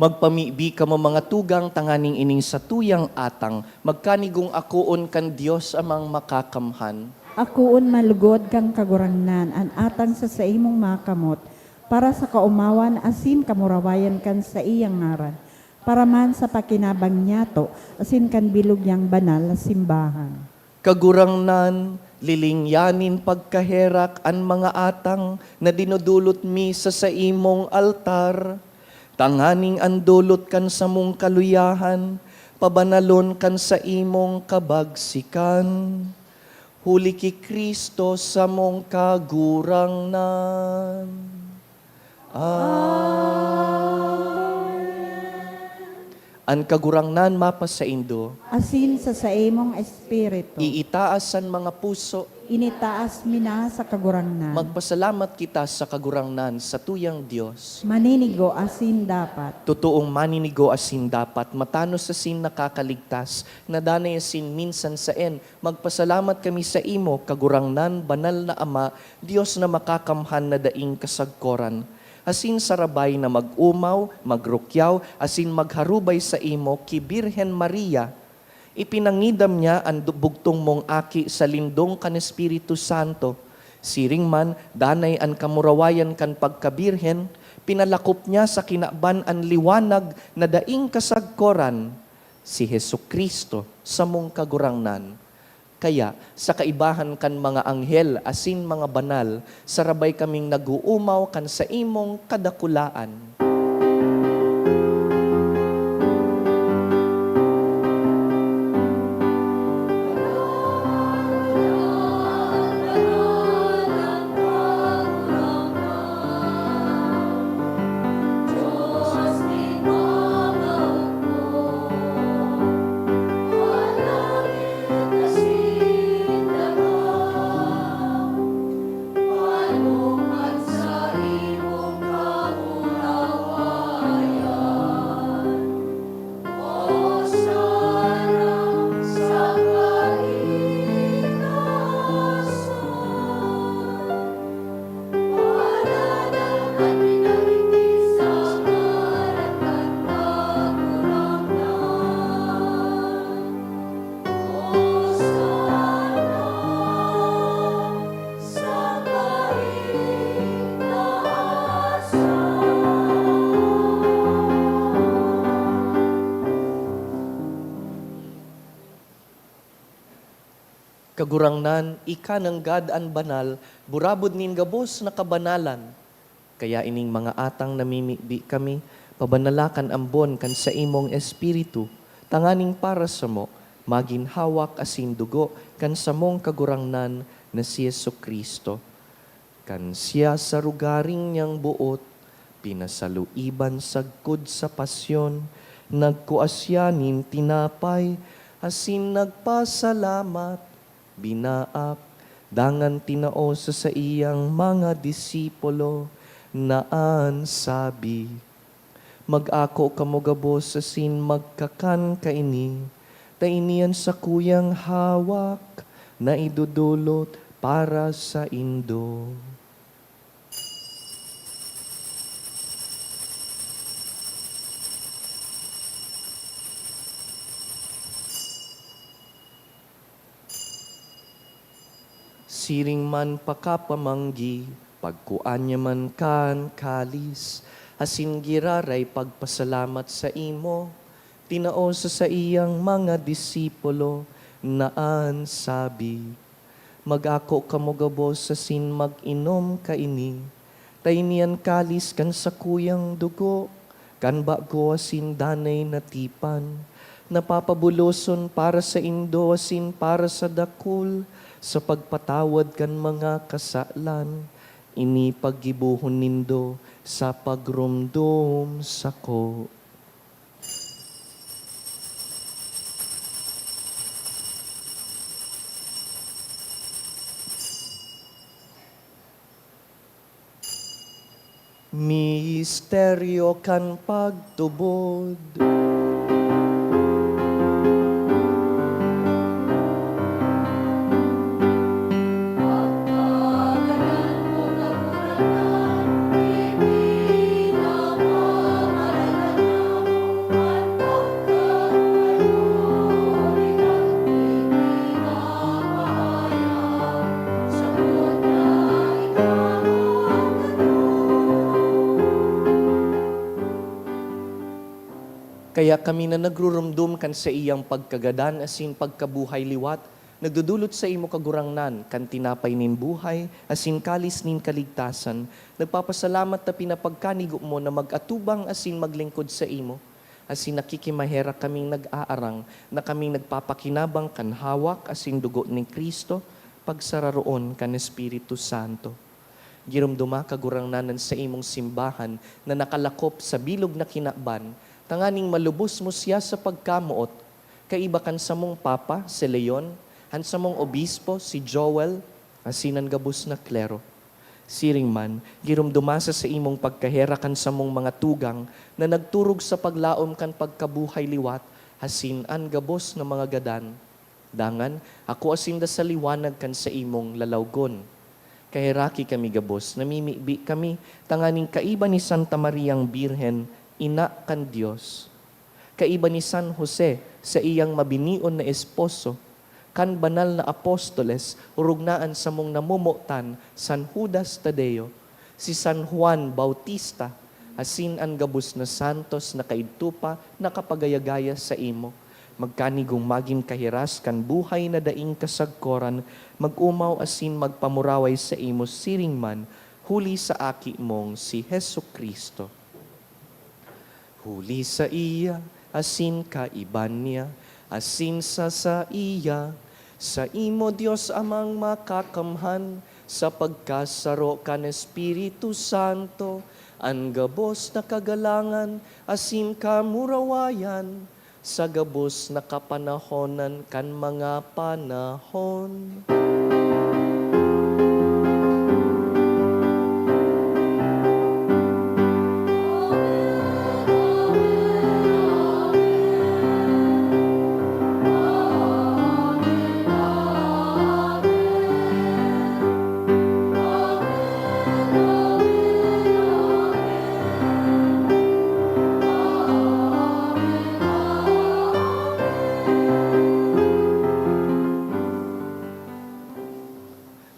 Magpamibi kamo, mga tugang, tanganing ining satuyang atang magkanigong akoon kan Dios Amang Makakamhan. Akoon man lugod kan Kagurangnan an atang sa saimong mga kamot, para sa kaomawan asin kamurawayan kan saiyang ngaran, para man sa pakinabang niyato asin kan bilog niyang banal na simbahan. Kagurangnan, lilingyanin pagkaherak an mga atang na dinodolot mi sa saimong altar, tanganing an dolot kan samong kaluyahan pabanalon kan saimong kabagsikan. Huli ki Cristo, samong Kagurangnan. Amen. An Kagurangnan mapasaindo. Asin sa saimong espiritu. Iitaas an mga puso. Initaas mi na sa Kagurangnan. Magpasalamat kita sa Kagurangnan, satuyang Dios. Maninigo asin dapat. Totoong maninigo asin dapat, matanos asin nakakaligtas, na danay asin minsan saen, magpasalamat kami saimo, Kagurangnan, Banal na Ama, Dios na Makakamhan na daing kasagkoran. Asin sarabay na mag-omaw, magrukyaw, asin magharubay saimo ki Birhen Maria. Ipinangidam niya an du-, bugtong mong Aki sa lindong kan Espiritu Santo. Siring man, danay an kamurawayan kan pagkabirhen, pinalakop niya sa kinaban an liwanag na daing kasagkoran, si Jesu-Cristo, samong Kagurangnan. Kaya, sa kaibahan kan mga anghel asin mga banal, sarabay kaming nag-oomaw kan saimong kadakulaan. Kagurangnan, ika nanggad an banal, burabod nin gabos na kabanalan. Kaya ining mga atang namimibi kami, pabanala kan ambon kan saimong Espiritu, tanganing para samo, magin hawak asin dugo kan samong Kagurangnan na si Jesu-Cristo. Kan siya sa rogaring niyang boot, pinasaluiban sagkod sa pasyon, nagkua siya nin tinapay, asin nagpasalamat, binaak, dangan tinao sa saiyang mga disipulo, na an sabi, "Mag-ako kamo gabos asin magkakan kaini, ta ini an sakuyang hawak na idodolot para saindo." Siring man pakapamanggi, pagkua niya man kan kalis, asin giraray pagpasalamat saimo, tinao sa saiyang mga disipulo, na an sabi, "Mag-ako kamo gabos asin mag-inom kaini, ta ini an kalis kan sakuyang dugo, kan bago asin danay na tipan, na papabuloson para saindo asin para sa dakul sa pagpatawad kan mga kasalan. Ini paggibohon nindo sa pagromdom sako." Misteryo kan pagtubod. Kaya kami na nagrurumdom kan saiyang pagkagadan asin pagkabuhay liwat, nagdodolot saimo, Kagurangnan, kan tinapay nin buhay asin kalis nin kaligtasan. Nagpapasalamat ta pinapagkanigo mo na mag-atubang asin maglingkod saimo. Asin nakikimaherak kaming nag-aarang na kaming nagpapakinabang kan hawak asin dugo ni Cristo, pagsararoon kan Espiritu Santo. Giromdoma, Kagurangnan, an saimong simbahan na nakalakop sa bilog na kinaban, tanganing malubos mo siya sa pagkamoot, kaiba kan samong Papa, si Leon, an samong Obispo, si Joel, asin an gabos na klero. Siring man, giromdoma sa saimong pagkaherak an samong mga tugang na nagturog sa paglaom kan pagkabuhay liwat, asin an gabos na mga gadan. Dangan, ako asinda sa liwanag kan saimong lalawgon. Kaheraki kami gabos, namimibi kami tanganing kaiba ni Santa Mariang Birhen, Ina kan Dios. Kaiba ni San Jose, saiyang mabinion na esposo, kan banal na apostoles, orog na an samong namomotan, San Judas Tadeo, si San Juan Bautista, asin an gabos na santos na kaidto pa nakapagaya-gaya saimo. Magkanigong magin kahiras kan buhay na daing kasagkoran, mag-omaw asin magpamuraway saimo siring man, huli sa Aki mong si Jesu-Cristo. Huli saiya, asin kaiba niya, asin sa saiya, saimo, Dios Amang Makakamhan, sa pagkasaro kan Espiritu Santo, an gabos na kagalangan asin kamurawayan, sa gabos na kapanahonan kan mga panahon.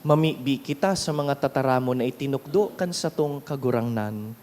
Mamibi kita sa mga tataramon na itinukdo kan satong Kagurangnan.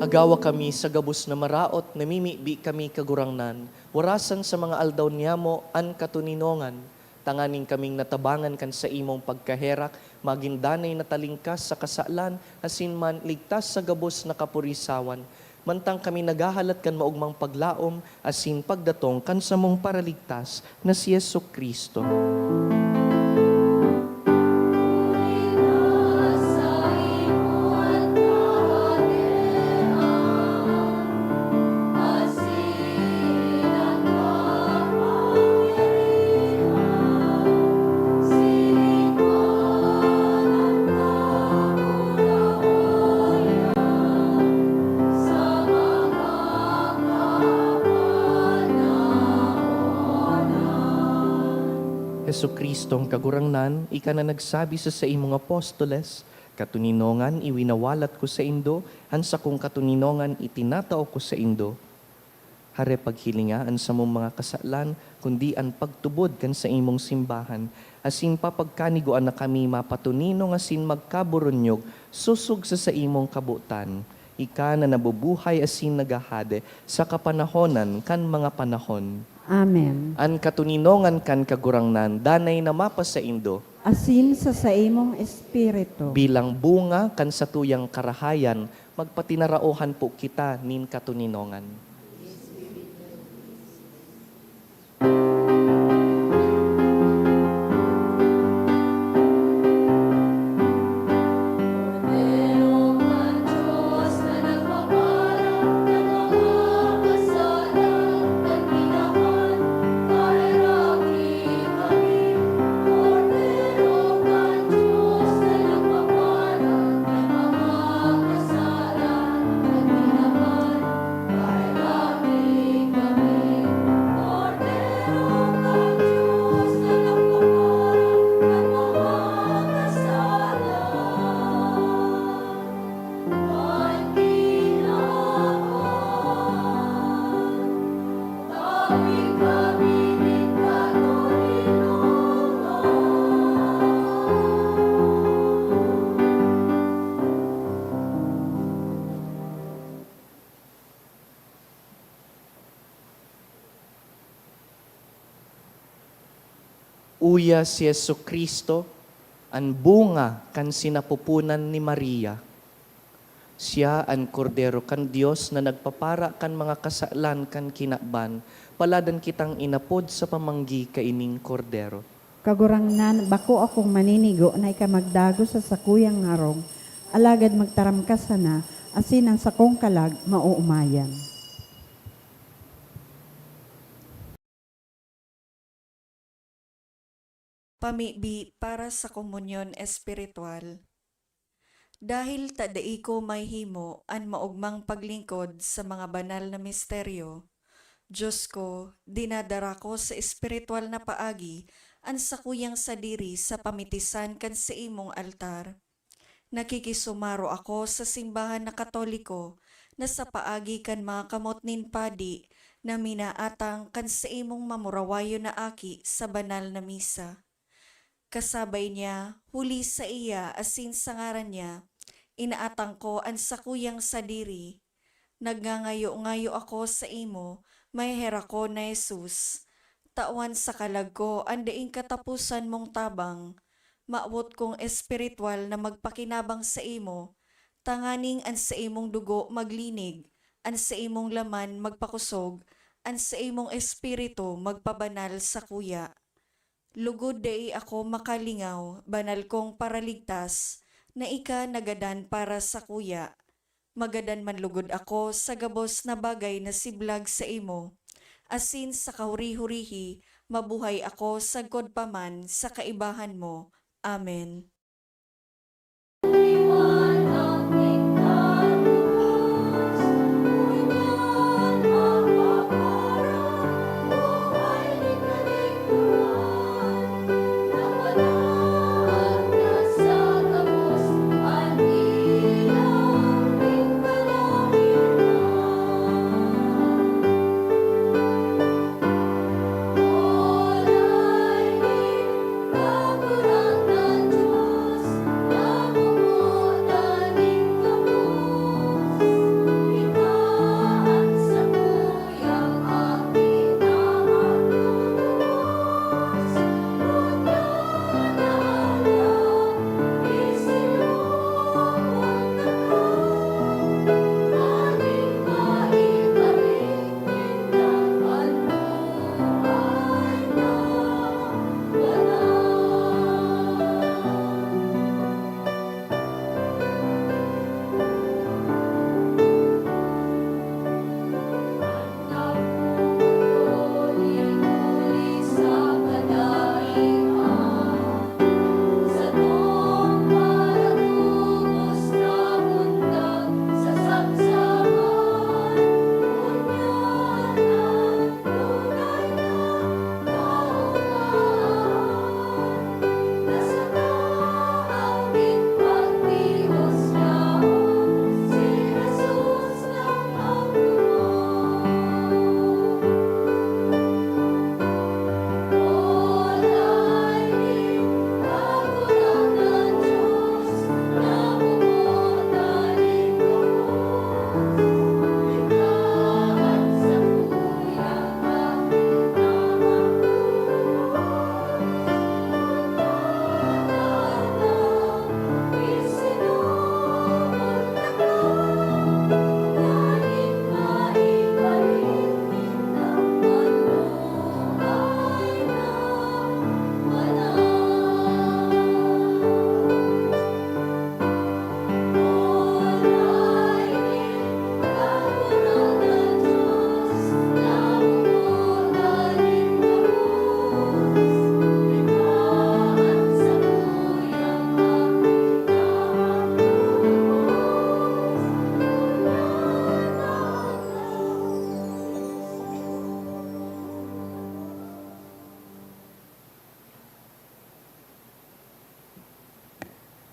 Agawa kami sa gabos na maraot, namimibi kami, Kagurangnan, warasan sa mga aldaw niyamo an katoninongan, tanganing kaming natabangan kan saimong pagkaherak, magin danay na talingkas sa kasalan, asin man ligtas sa gabos na kapurisawan, mantang kami naghahalat kan maogmang paglaom asin pagdatong kan samong Paraligtas na si Jesu-Cristo. Jesu-Cristong Kagurangnan, ika na nagsabi sa saimong apostoles, "Katoninongan iwinawalat ko saindo, an sakong katoninongan itinatao ko saindo." Hare paghilinga an samong mga kasalan, kundi an pagtubod kan saimong simbahan, asin papagkanigoan na kami mapatoninong asin magkaburunyog sosog sa saimong kabotan. Ika na nabubuhay asin naghahade sa kapanahonan kan mga panahon. Amen. An katoninongan kan Kagurangnan danay na mapasaindo. Asin sa saimong espiritu. Bilang bunga kan satuyang karahayan, magpatinaraohan po kita nin katoninongan. Uya si Jesu-Cristo, an bunga kan sinapoponan ni Maria. Siya an Kordero kan Dios na nagpapara kan mga kasalan kan kinaban. Paladan kitang inapod sa pamanggi kaining Kordero. Kagurangnan, bako akong maninigo na ika magdagos sa sakuyang harong, alagad magtaram ka sana, asin an sakong kalag maoomayan. Pamibi para sa komunyon espiritual. Dahil ta dai ko mahihimo an maogmang paglingkod sa mga banal na misteryo, Diyos ko, dinadara ko sa espiritual na paagi an sakuyang sadiri sa pamitisan kan saimong altar. Nakikisumaro ako sa simbahan na Katoliko na sa paagi kan mga kamot nin padi na minaatang kan saimong mamurawayon na aki sa banal na misa. Kasabay niya, huli saiya asin sa ngaran niya, inaatang ko an sakuyang sadiri. Nagngangayo-ngayo ako saimo, maheherakon na Jesus. Tawan sa kalag ko an daing kataposan mong tabang. Mawot kong espiritual na magpakinabang saimo, tanganing an saimong dugo maglinig, an saimong laman magpakosog, an saimong espiritu magpabanal sakuya. Lugod dai ako makalingaw, banal kong Paraligtas, na ika nagadan para sakuya. Magadan man lugod ako sa gabos na bagay na siblag saimo, asin sa kahuri-hurihi mabuhay ako sagkod pa man sa kaibahan mo. Amen.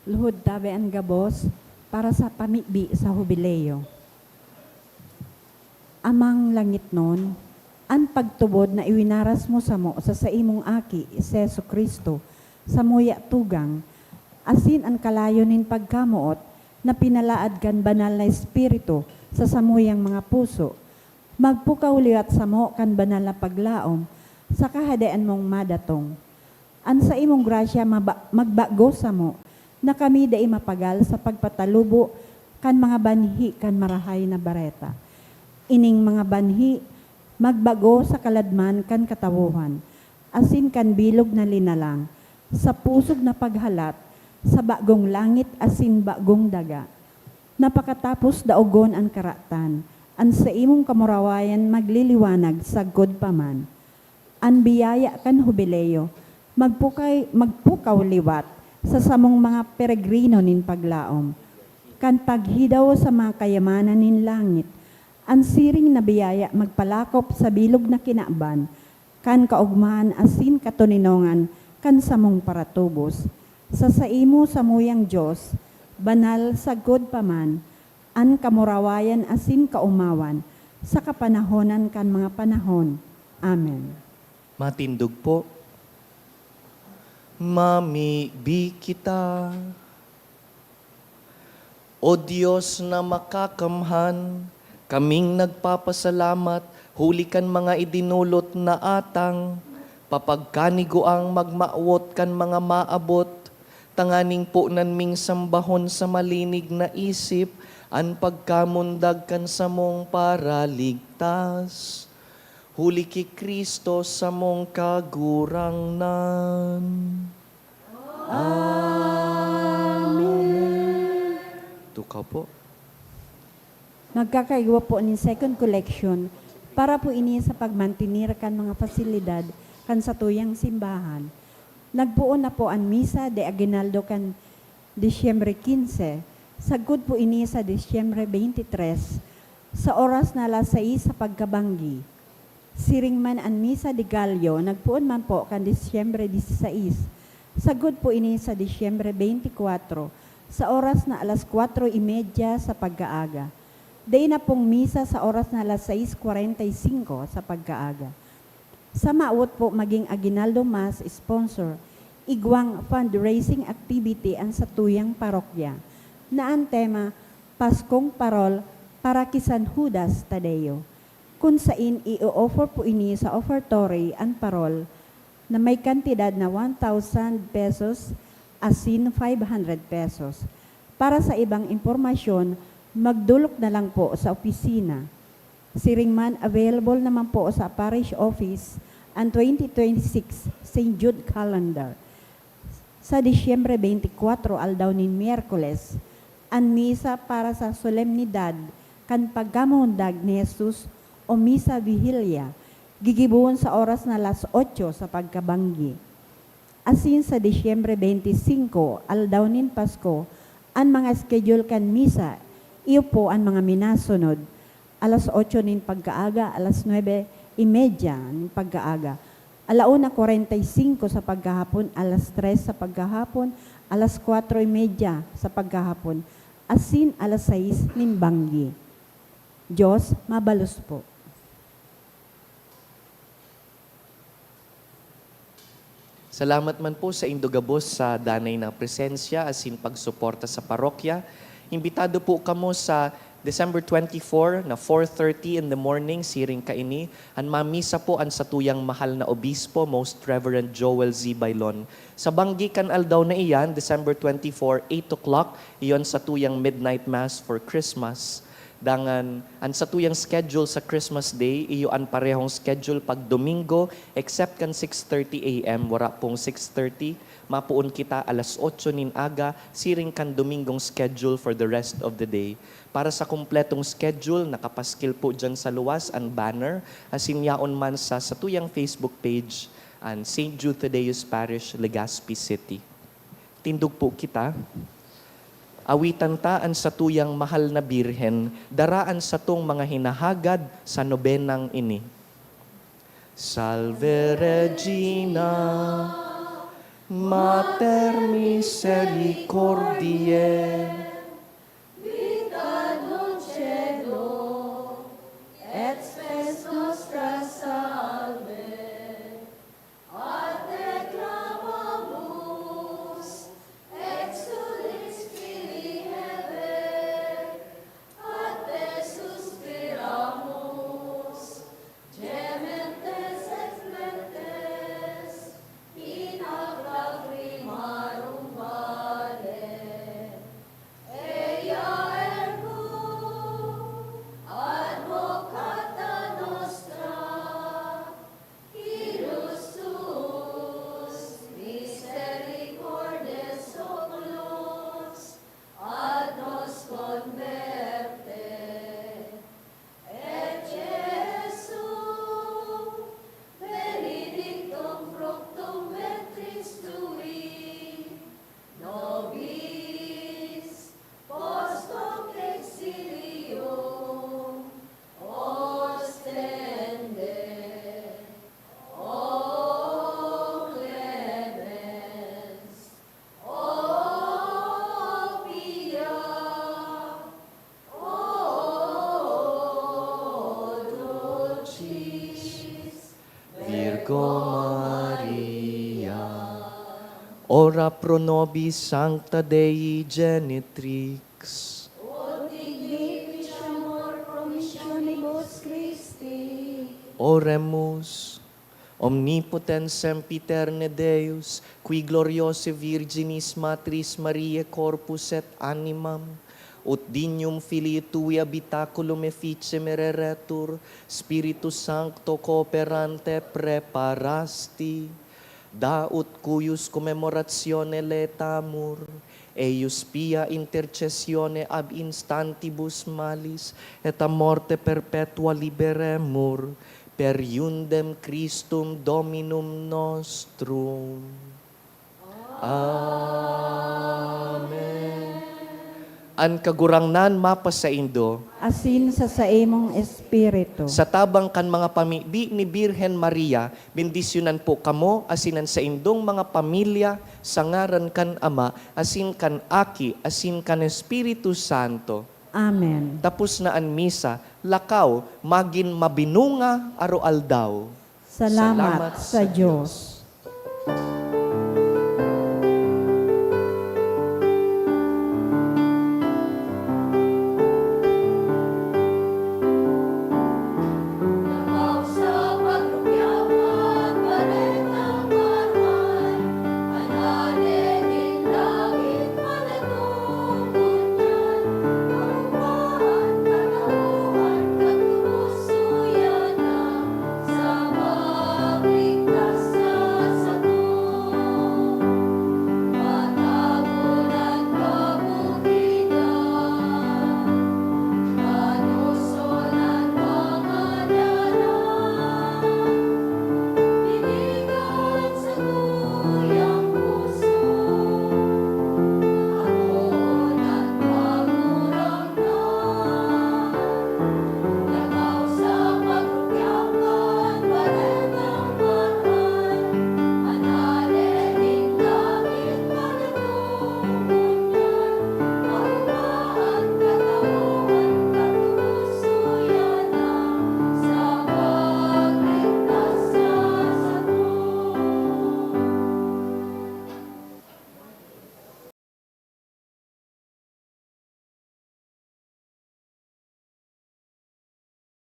Luhod tabi an gabos para sa pamibi sa Hubileo. Amang langitnon, an pagtubod na iwinaras mo samo sa saimong Aki, si Jesu-Cristo, samuya tugang, asin an kalayo nin pagkamoot na pinalaad kan Banal na Espiritu sa samuyang mga puso, magpukaw liwat samo kan banal na paglaom sa Kahadean mong madatong. An saimong grasya maba-, magbago samo, na kami dai mapagal sa pagpatalubo kan mga banhi kan Marahay na Bareta. Ining mga banhi magbago sa kaladman kan katawohan, asin kan bilog na linalang, sa pusog na paghalat sa bagong langit asin bagong daga, na pakatapos daogon an karatan, an saimong kamurawayan magliliwanag sagkod pa man. An biyaya kan Hubileo magpukay-, magpukaw liwat sa samong mga peregrino nin paglaom, kan paghidaw sa mga kayamanan nin langit. An siring na biyaya magpalakop sa bilog na kinaban kan kaogmahan asin katoninongan kan samong paratubos. Sa saimo samuyang Dios, banal sagkod pa man, an kamurawayan asin kaomawan, sa kapanahonan kan mga panahon. Amen. Matindog po. Mamibi kita. O Dios na makakamhan, kaming nagpapasalamat huli kan mga idinolot na atang, papagkaniguang magmawot kan mga maabot, tanganing ponan ming sambahon sa malinig na isip an pagkamundag kan samong Paraligtas. Huli ki Cristo samong Kagurangnan. Amen. Tukaw po. Nagkakaigwa po nin second collection para po ini sa pagmantenir kan mga pasilidad kan satuyang simbahan. Nagpoon na po an Misa de Aguinaldo kan Disyembre quince, sagkod po ini sa Disyembre twenty-three, sa oras na alas sais sa pagkabanggi. Siring man an Misa de Gallo, nagpoon man po kan Disyembre dieciséis. Sagkod po ini sa Disyembre twenty-four, sa oras na alas kwatro y media sa pagkaaga. Dai na pong misa sa oras na alas sais kwarenta y singko sa pagkaaga. Sa mawot po maging Aguinaldo Mass sponsor, igwang fundraising activity an satuyang parokya, na an tema, Paskong Parol para ki San Judas Tadeo. Kun sain i-o-offer po ini sa offertory an parol na may kantidad na one thousand pesos asin five hundred pesos. Para sa ibang impormasyon, magdolok na lang po sa opisina. Siring man, available naman po sa parish office an twenty twenty-six Saint Jude Calendar. Sa Disyembre twenty-four, aldaw nin Miyerkules, an misa para sa solemnidad kan pagkamundag ni Jesus o Misa Vigilia, gigibohon sa oras na alas otso sa pagkabanggi. Asin sa Disyembre twenty-five, aldaw nin Pasko, an mga schedule kan misa, iyo po an mga minasunod: alas otso nin pagkaaga, alas nuebe y media nin pagkaaga, ala una kwarenta y singko sa pagkahapon, alas tres sa pagkahapon, alas kwatro y media sa pagkahapon, asin alas sais nin banggi. Diyos mabalos po. Salamat man po saindo gabos sa danay na presensya asin pagsuporta sa parokya. Imbitado po kamo sa December twenty-four na four thirty in the morning, siring kaini, an mamisa po an satuyang mahal na obispo, Most Reverend Joel Z. Bailon. Sa banggi kan aldaw na iyan, December twenty-four, eight o'clock, iyon satuyang midnight mass for Christmas. Dangan, an satuyang schedule sa Christmas Day, iyo an parehong schedule pag Domingo, except kan six thirty A M, wara pong six thirty. Mapoon kita alas otso nin aga, siring kan Domingong schedule for the rest of the day. Para sa kompletong schedule, nakapaskil po diyan sa luwas an banner, asin yaon man sa satuyang Facebook page, an Saint Jude Thaddeus Parish, Legazpi City. Tindog po kita. Awitan ta an satuyang mahal na Birhen, dara an satong mga hinahagad sa nobenang ini. Salve Regina, Mater misericordiae. Vita dulcedo, et spes nostra salve. A te clamamus, exulis Filii Hevae, a te suspiramus, gementes et flentes, in lacrimarum vale. Eia ergo, advocata nostra, ilus tuus, misericordes oculos, ad nos converte. Et Iesu, benedictum fructum ventris tui, nobis post hoc exilium ostende. O clemens, o pia, o dulcis Virgo Maria. Ora pro nobis, Sancta Dei Genetrix. Ut dignificamur promissionibus Christi. Oremus. Omnipotens sempiterne Deus, qui gloriose Virginis Matris Mariae corpus et animam, ut dignum Filii Tui habitaculum efficem ereretur, Spiritu Sancto cooperante preparasti, da ut cuius commemoratione laetamur, eius pia intercessione ab instantibus malis, et a morte perpetua liberemur, per iundem Christum Dominum nostrum. Amen. An Kagurangnan mapasaindo. Asin sa saimong espiritu. Sa tabang kan mga pamibi ni Birhen Maria, bendisyonan po kamo asin an saindong mga pamilya, sa ngaran kan Ama, asin kan Aki, asin kan Espiritu Santo. Amen. Tapos na an misa, lakaw, magin mabinunga aroaldaw. Salamat sa Dios.